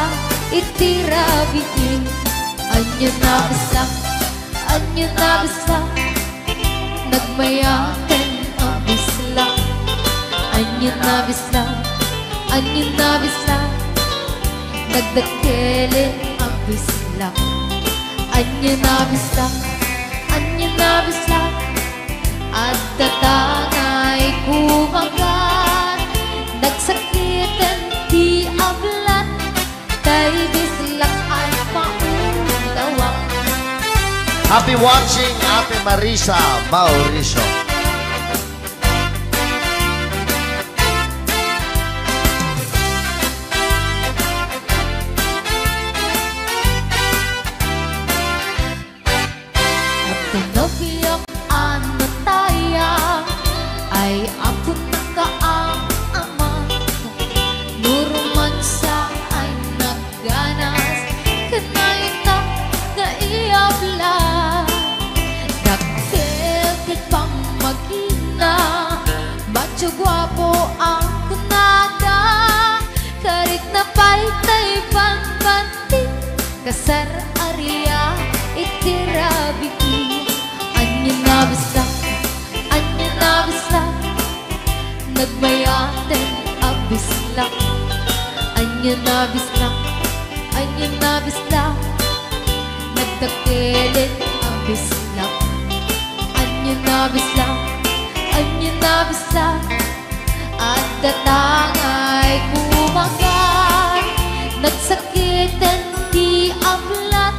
iti rabii. Ania a bislak, ania a bislak, nagmayaten a bislak. Ania a bislak, ania a bislak, nagdakkelen a bislak. Ania a bislak, ania a bislak, adda tangay kumagan, nagsakiten ti ablat, tay bislak ay maulawa. Happy watching, Ate Marisa Mauricio. Adda nobiok a nataya, ay, aponaka a ama. No romansa ay nagganas, kanaynak nga iyabla. Dakkel ti pammagina, batio guapo a kunada, karikna pay tay banbanti, kasar aria iti rabii. Ania a bislak, ania a bislak, nagmayaten a bislak. Ania a bislak, ania a bislak, nagdakkelen a bislak. Ania a bislak, ania a bislak, adda tangay kumagan, nagsakiten ti ablat,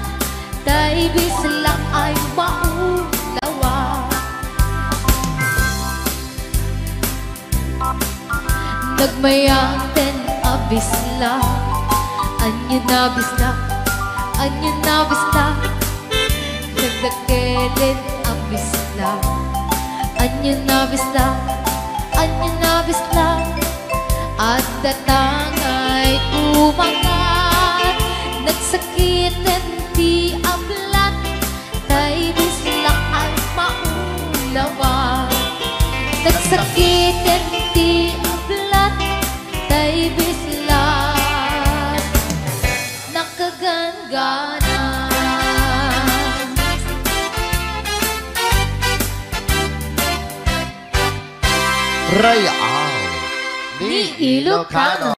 tay bislak ay maulawa. Nagmayaten a bislak, ania a bislak, ania a bislak, nagdakkelen a bislak. Ania a bislak, ania a bislak, adda tangay kumagan, nagsakiten ti ablat, tay bislak ay maulawa. Nagsakiten ti ablat, tay bislak nakaganggana. Real ni Ilocano.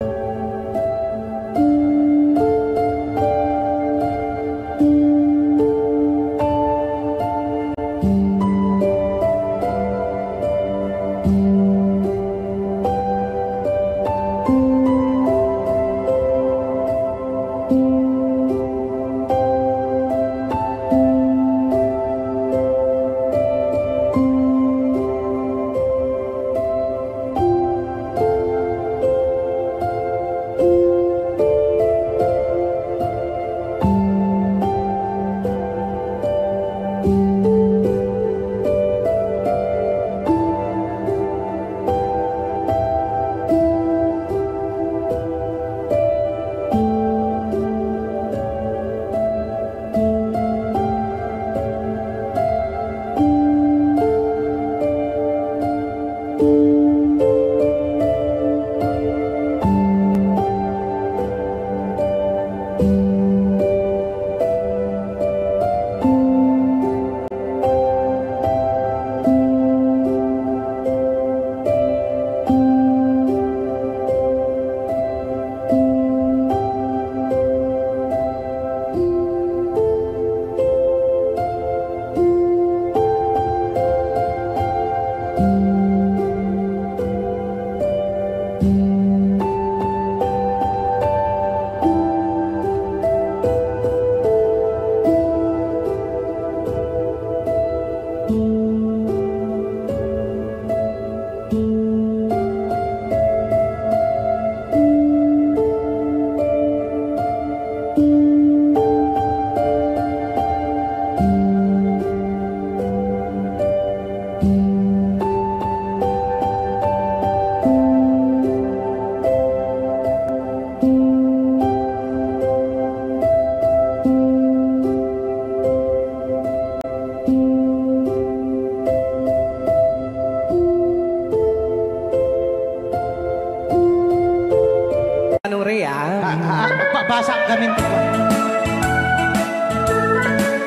Ano, Rhea? Ah, ah, ah, pabasa kami.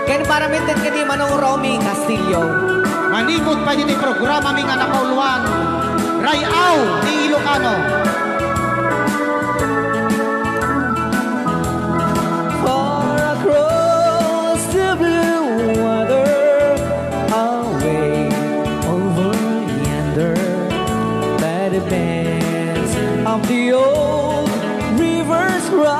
Ken para met ket ni Manong Romy Castillo. Manipud pay ditoy programami nga nakauluan, Ray-aw ti Ilocano. Far across the blue water, away over yonder, by the banks of the old river's cry,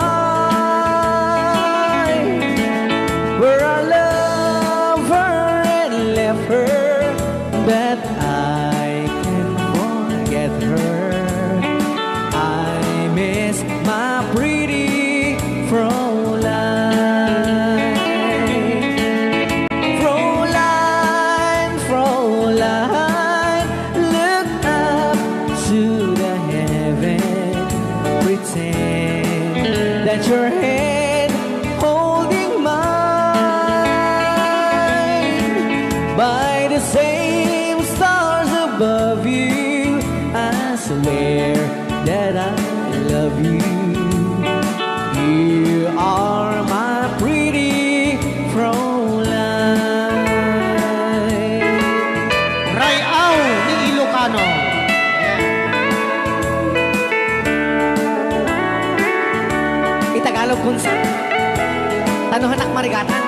where I love her and left her, but I can't forget her. I miss my pretty Fräulein. Fräulein, Fräulein, look up to the heaven. Pretend that your hand holding mine by the same stars above you. I swear that I love you. You are my pretty Fräulein. Ray-aw ni Ilocano. Itagalog ko sa tano hanak marigatan.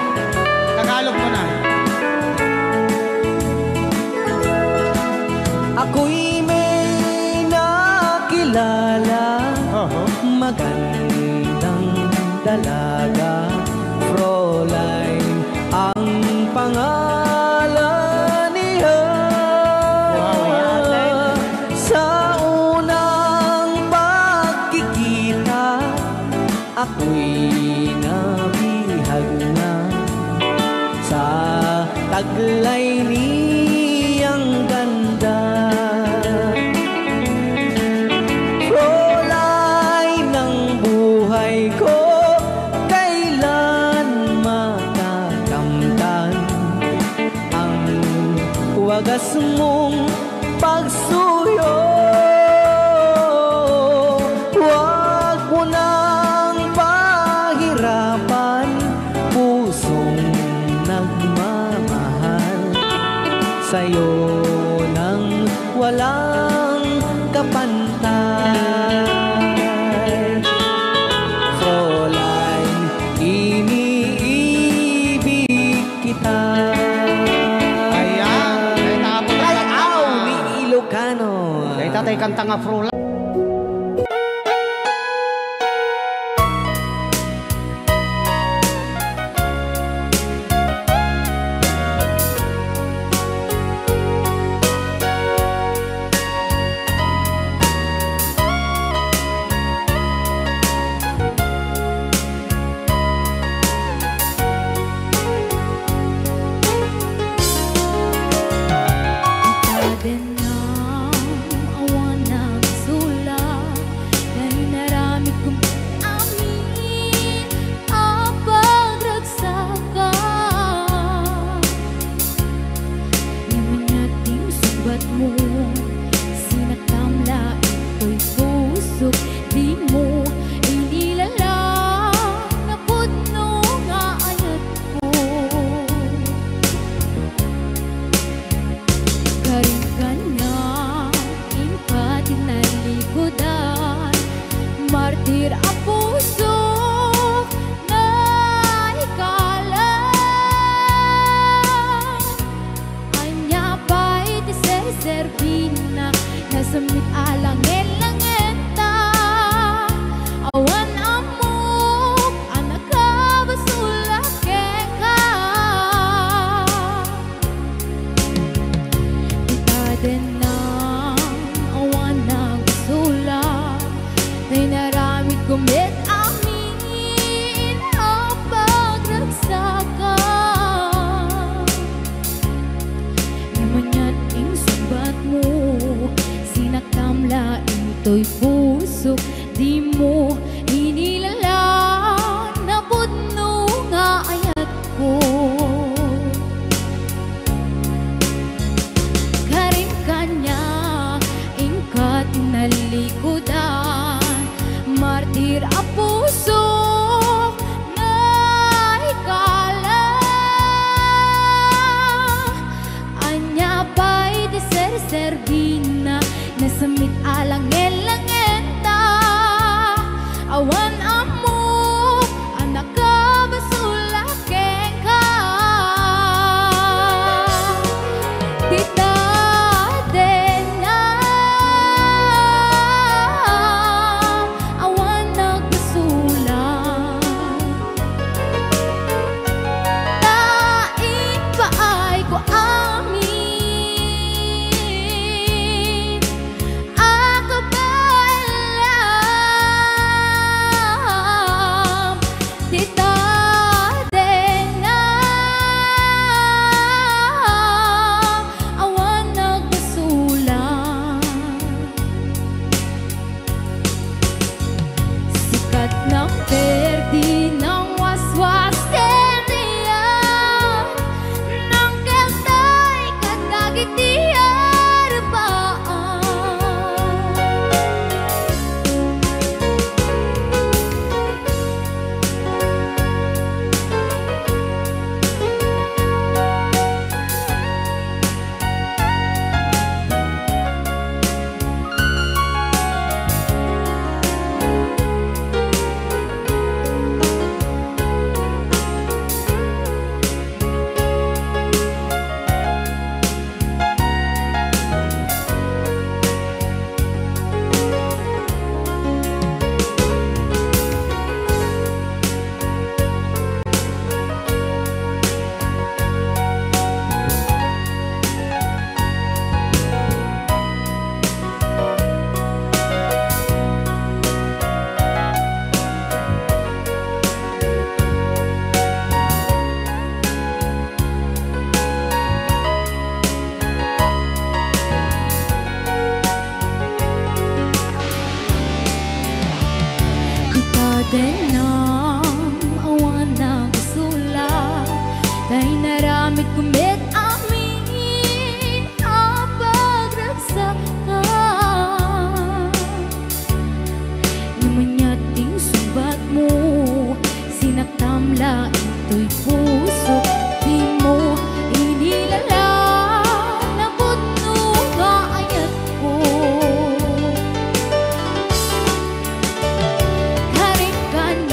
Tagalog mo na. Ako'y may nakilala, Oho. Magandang dalaga, Fräulein ang pangalan niya. Wow. Sa unang pagkikita, ako'y nabihag na sa taglay niyang ganda. Fräulein ng buhay ko, kailan makakamtan ang wagas mong pagsuyo. Huwag mo nang pahirapan, pusong nagmamahal sa'yo nang walang kapantay. Fräulein, iniibig kita. Ayan. Ay, tapos. Ray-aw ni Ilocano. Ay, tatay, kanta nga, Fräulein. Toy pusok, dimo inilalang napudno nga ayatko. Karim kaniak, inka ti nalikudan, martir a pusok nga ikala. Ania pay ti serserbina, nasemmit a langen-langenta, awan ammo a nakabasol a kenka. Ti tadena, awan nagbasola. Ta impaayko amin a kabaelam ti tadena, awan nagbasola. Sikat nang perdi nang waswas ken riak, nang keltay kadagiti arbaam. Ita denam awan nagbasola, ta inaramidko met amin a pagragsakka. Ngem ania ti insungbatmo, sinaktam la intoy pusok, dimo inilalang napudno nga ayatko. Karim kaniak,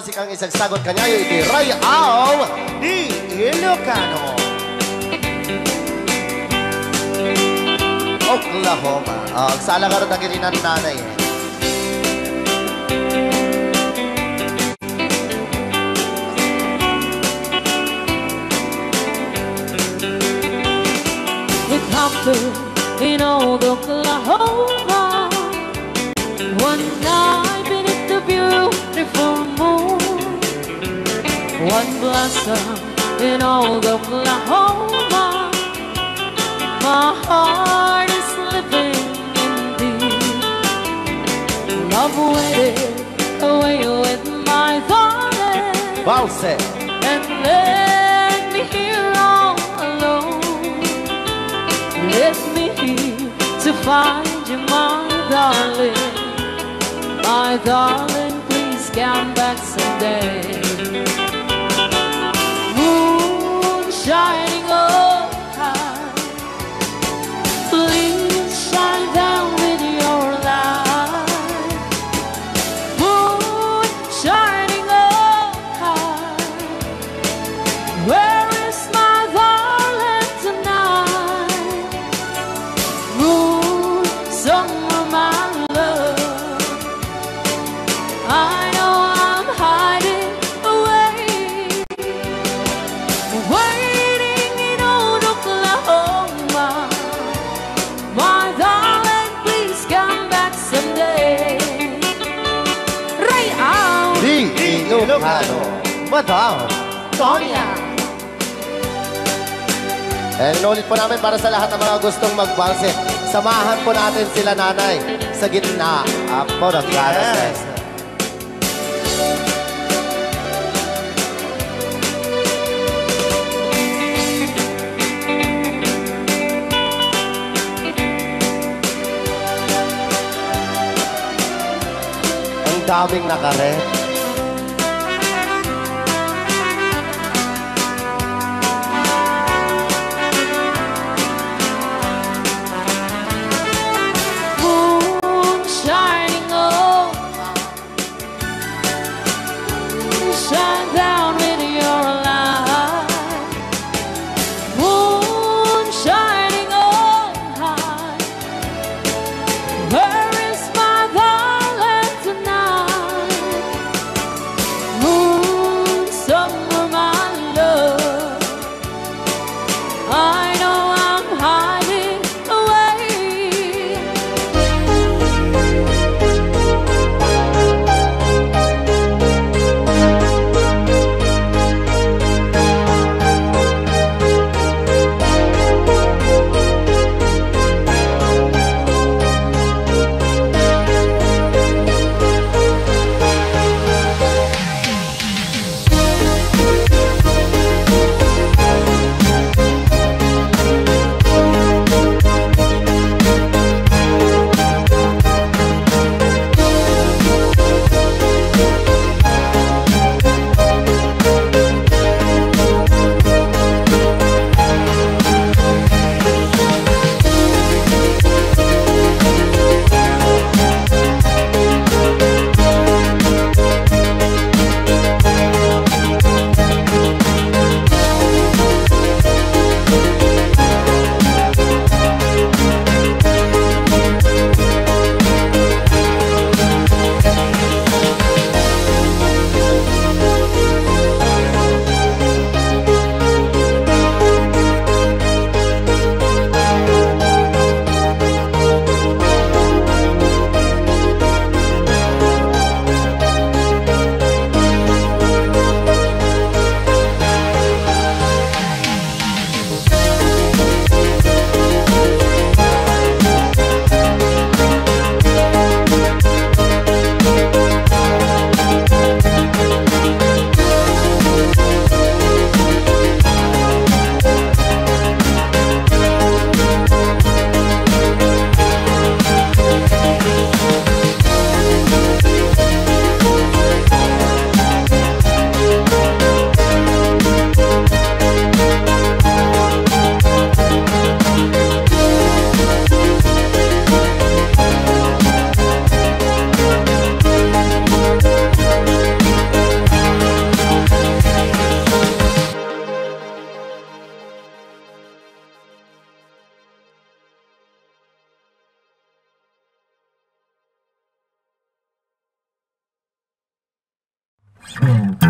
Sikang isagsagot kaniayo iti Rayaw ni Ilocano. Oklahoma. Ah, agsala ngarud dagiti nannanay. It happened in old Oklahoma. One night beneath the beautiful moon, one blossom in old Oklahoma. My heart is slipping indeed. Love waited away with my darling. Valse. And left me here all alone. Left me here to find you, my darling. My darling, please come back someday. Moon shining on high, please shine down with your light. Moon shining on high, where is my darling tonight? Moon, somewhere, my love, I know I'm hiding away, waiting in old Oklahoma. My darling, please come back someday. Rayaw! Di Ilocano, Madam Sonia. And inulit po namin para sa lahat ng mga gustong magbalse. Samahan po natin sila, Nanay, sa gitna. Apo, nagkaras na. Yes. Ang daming nakaret. Moon shining on, shine down with your light. Moon shining on high, where is my darling tonight? Well,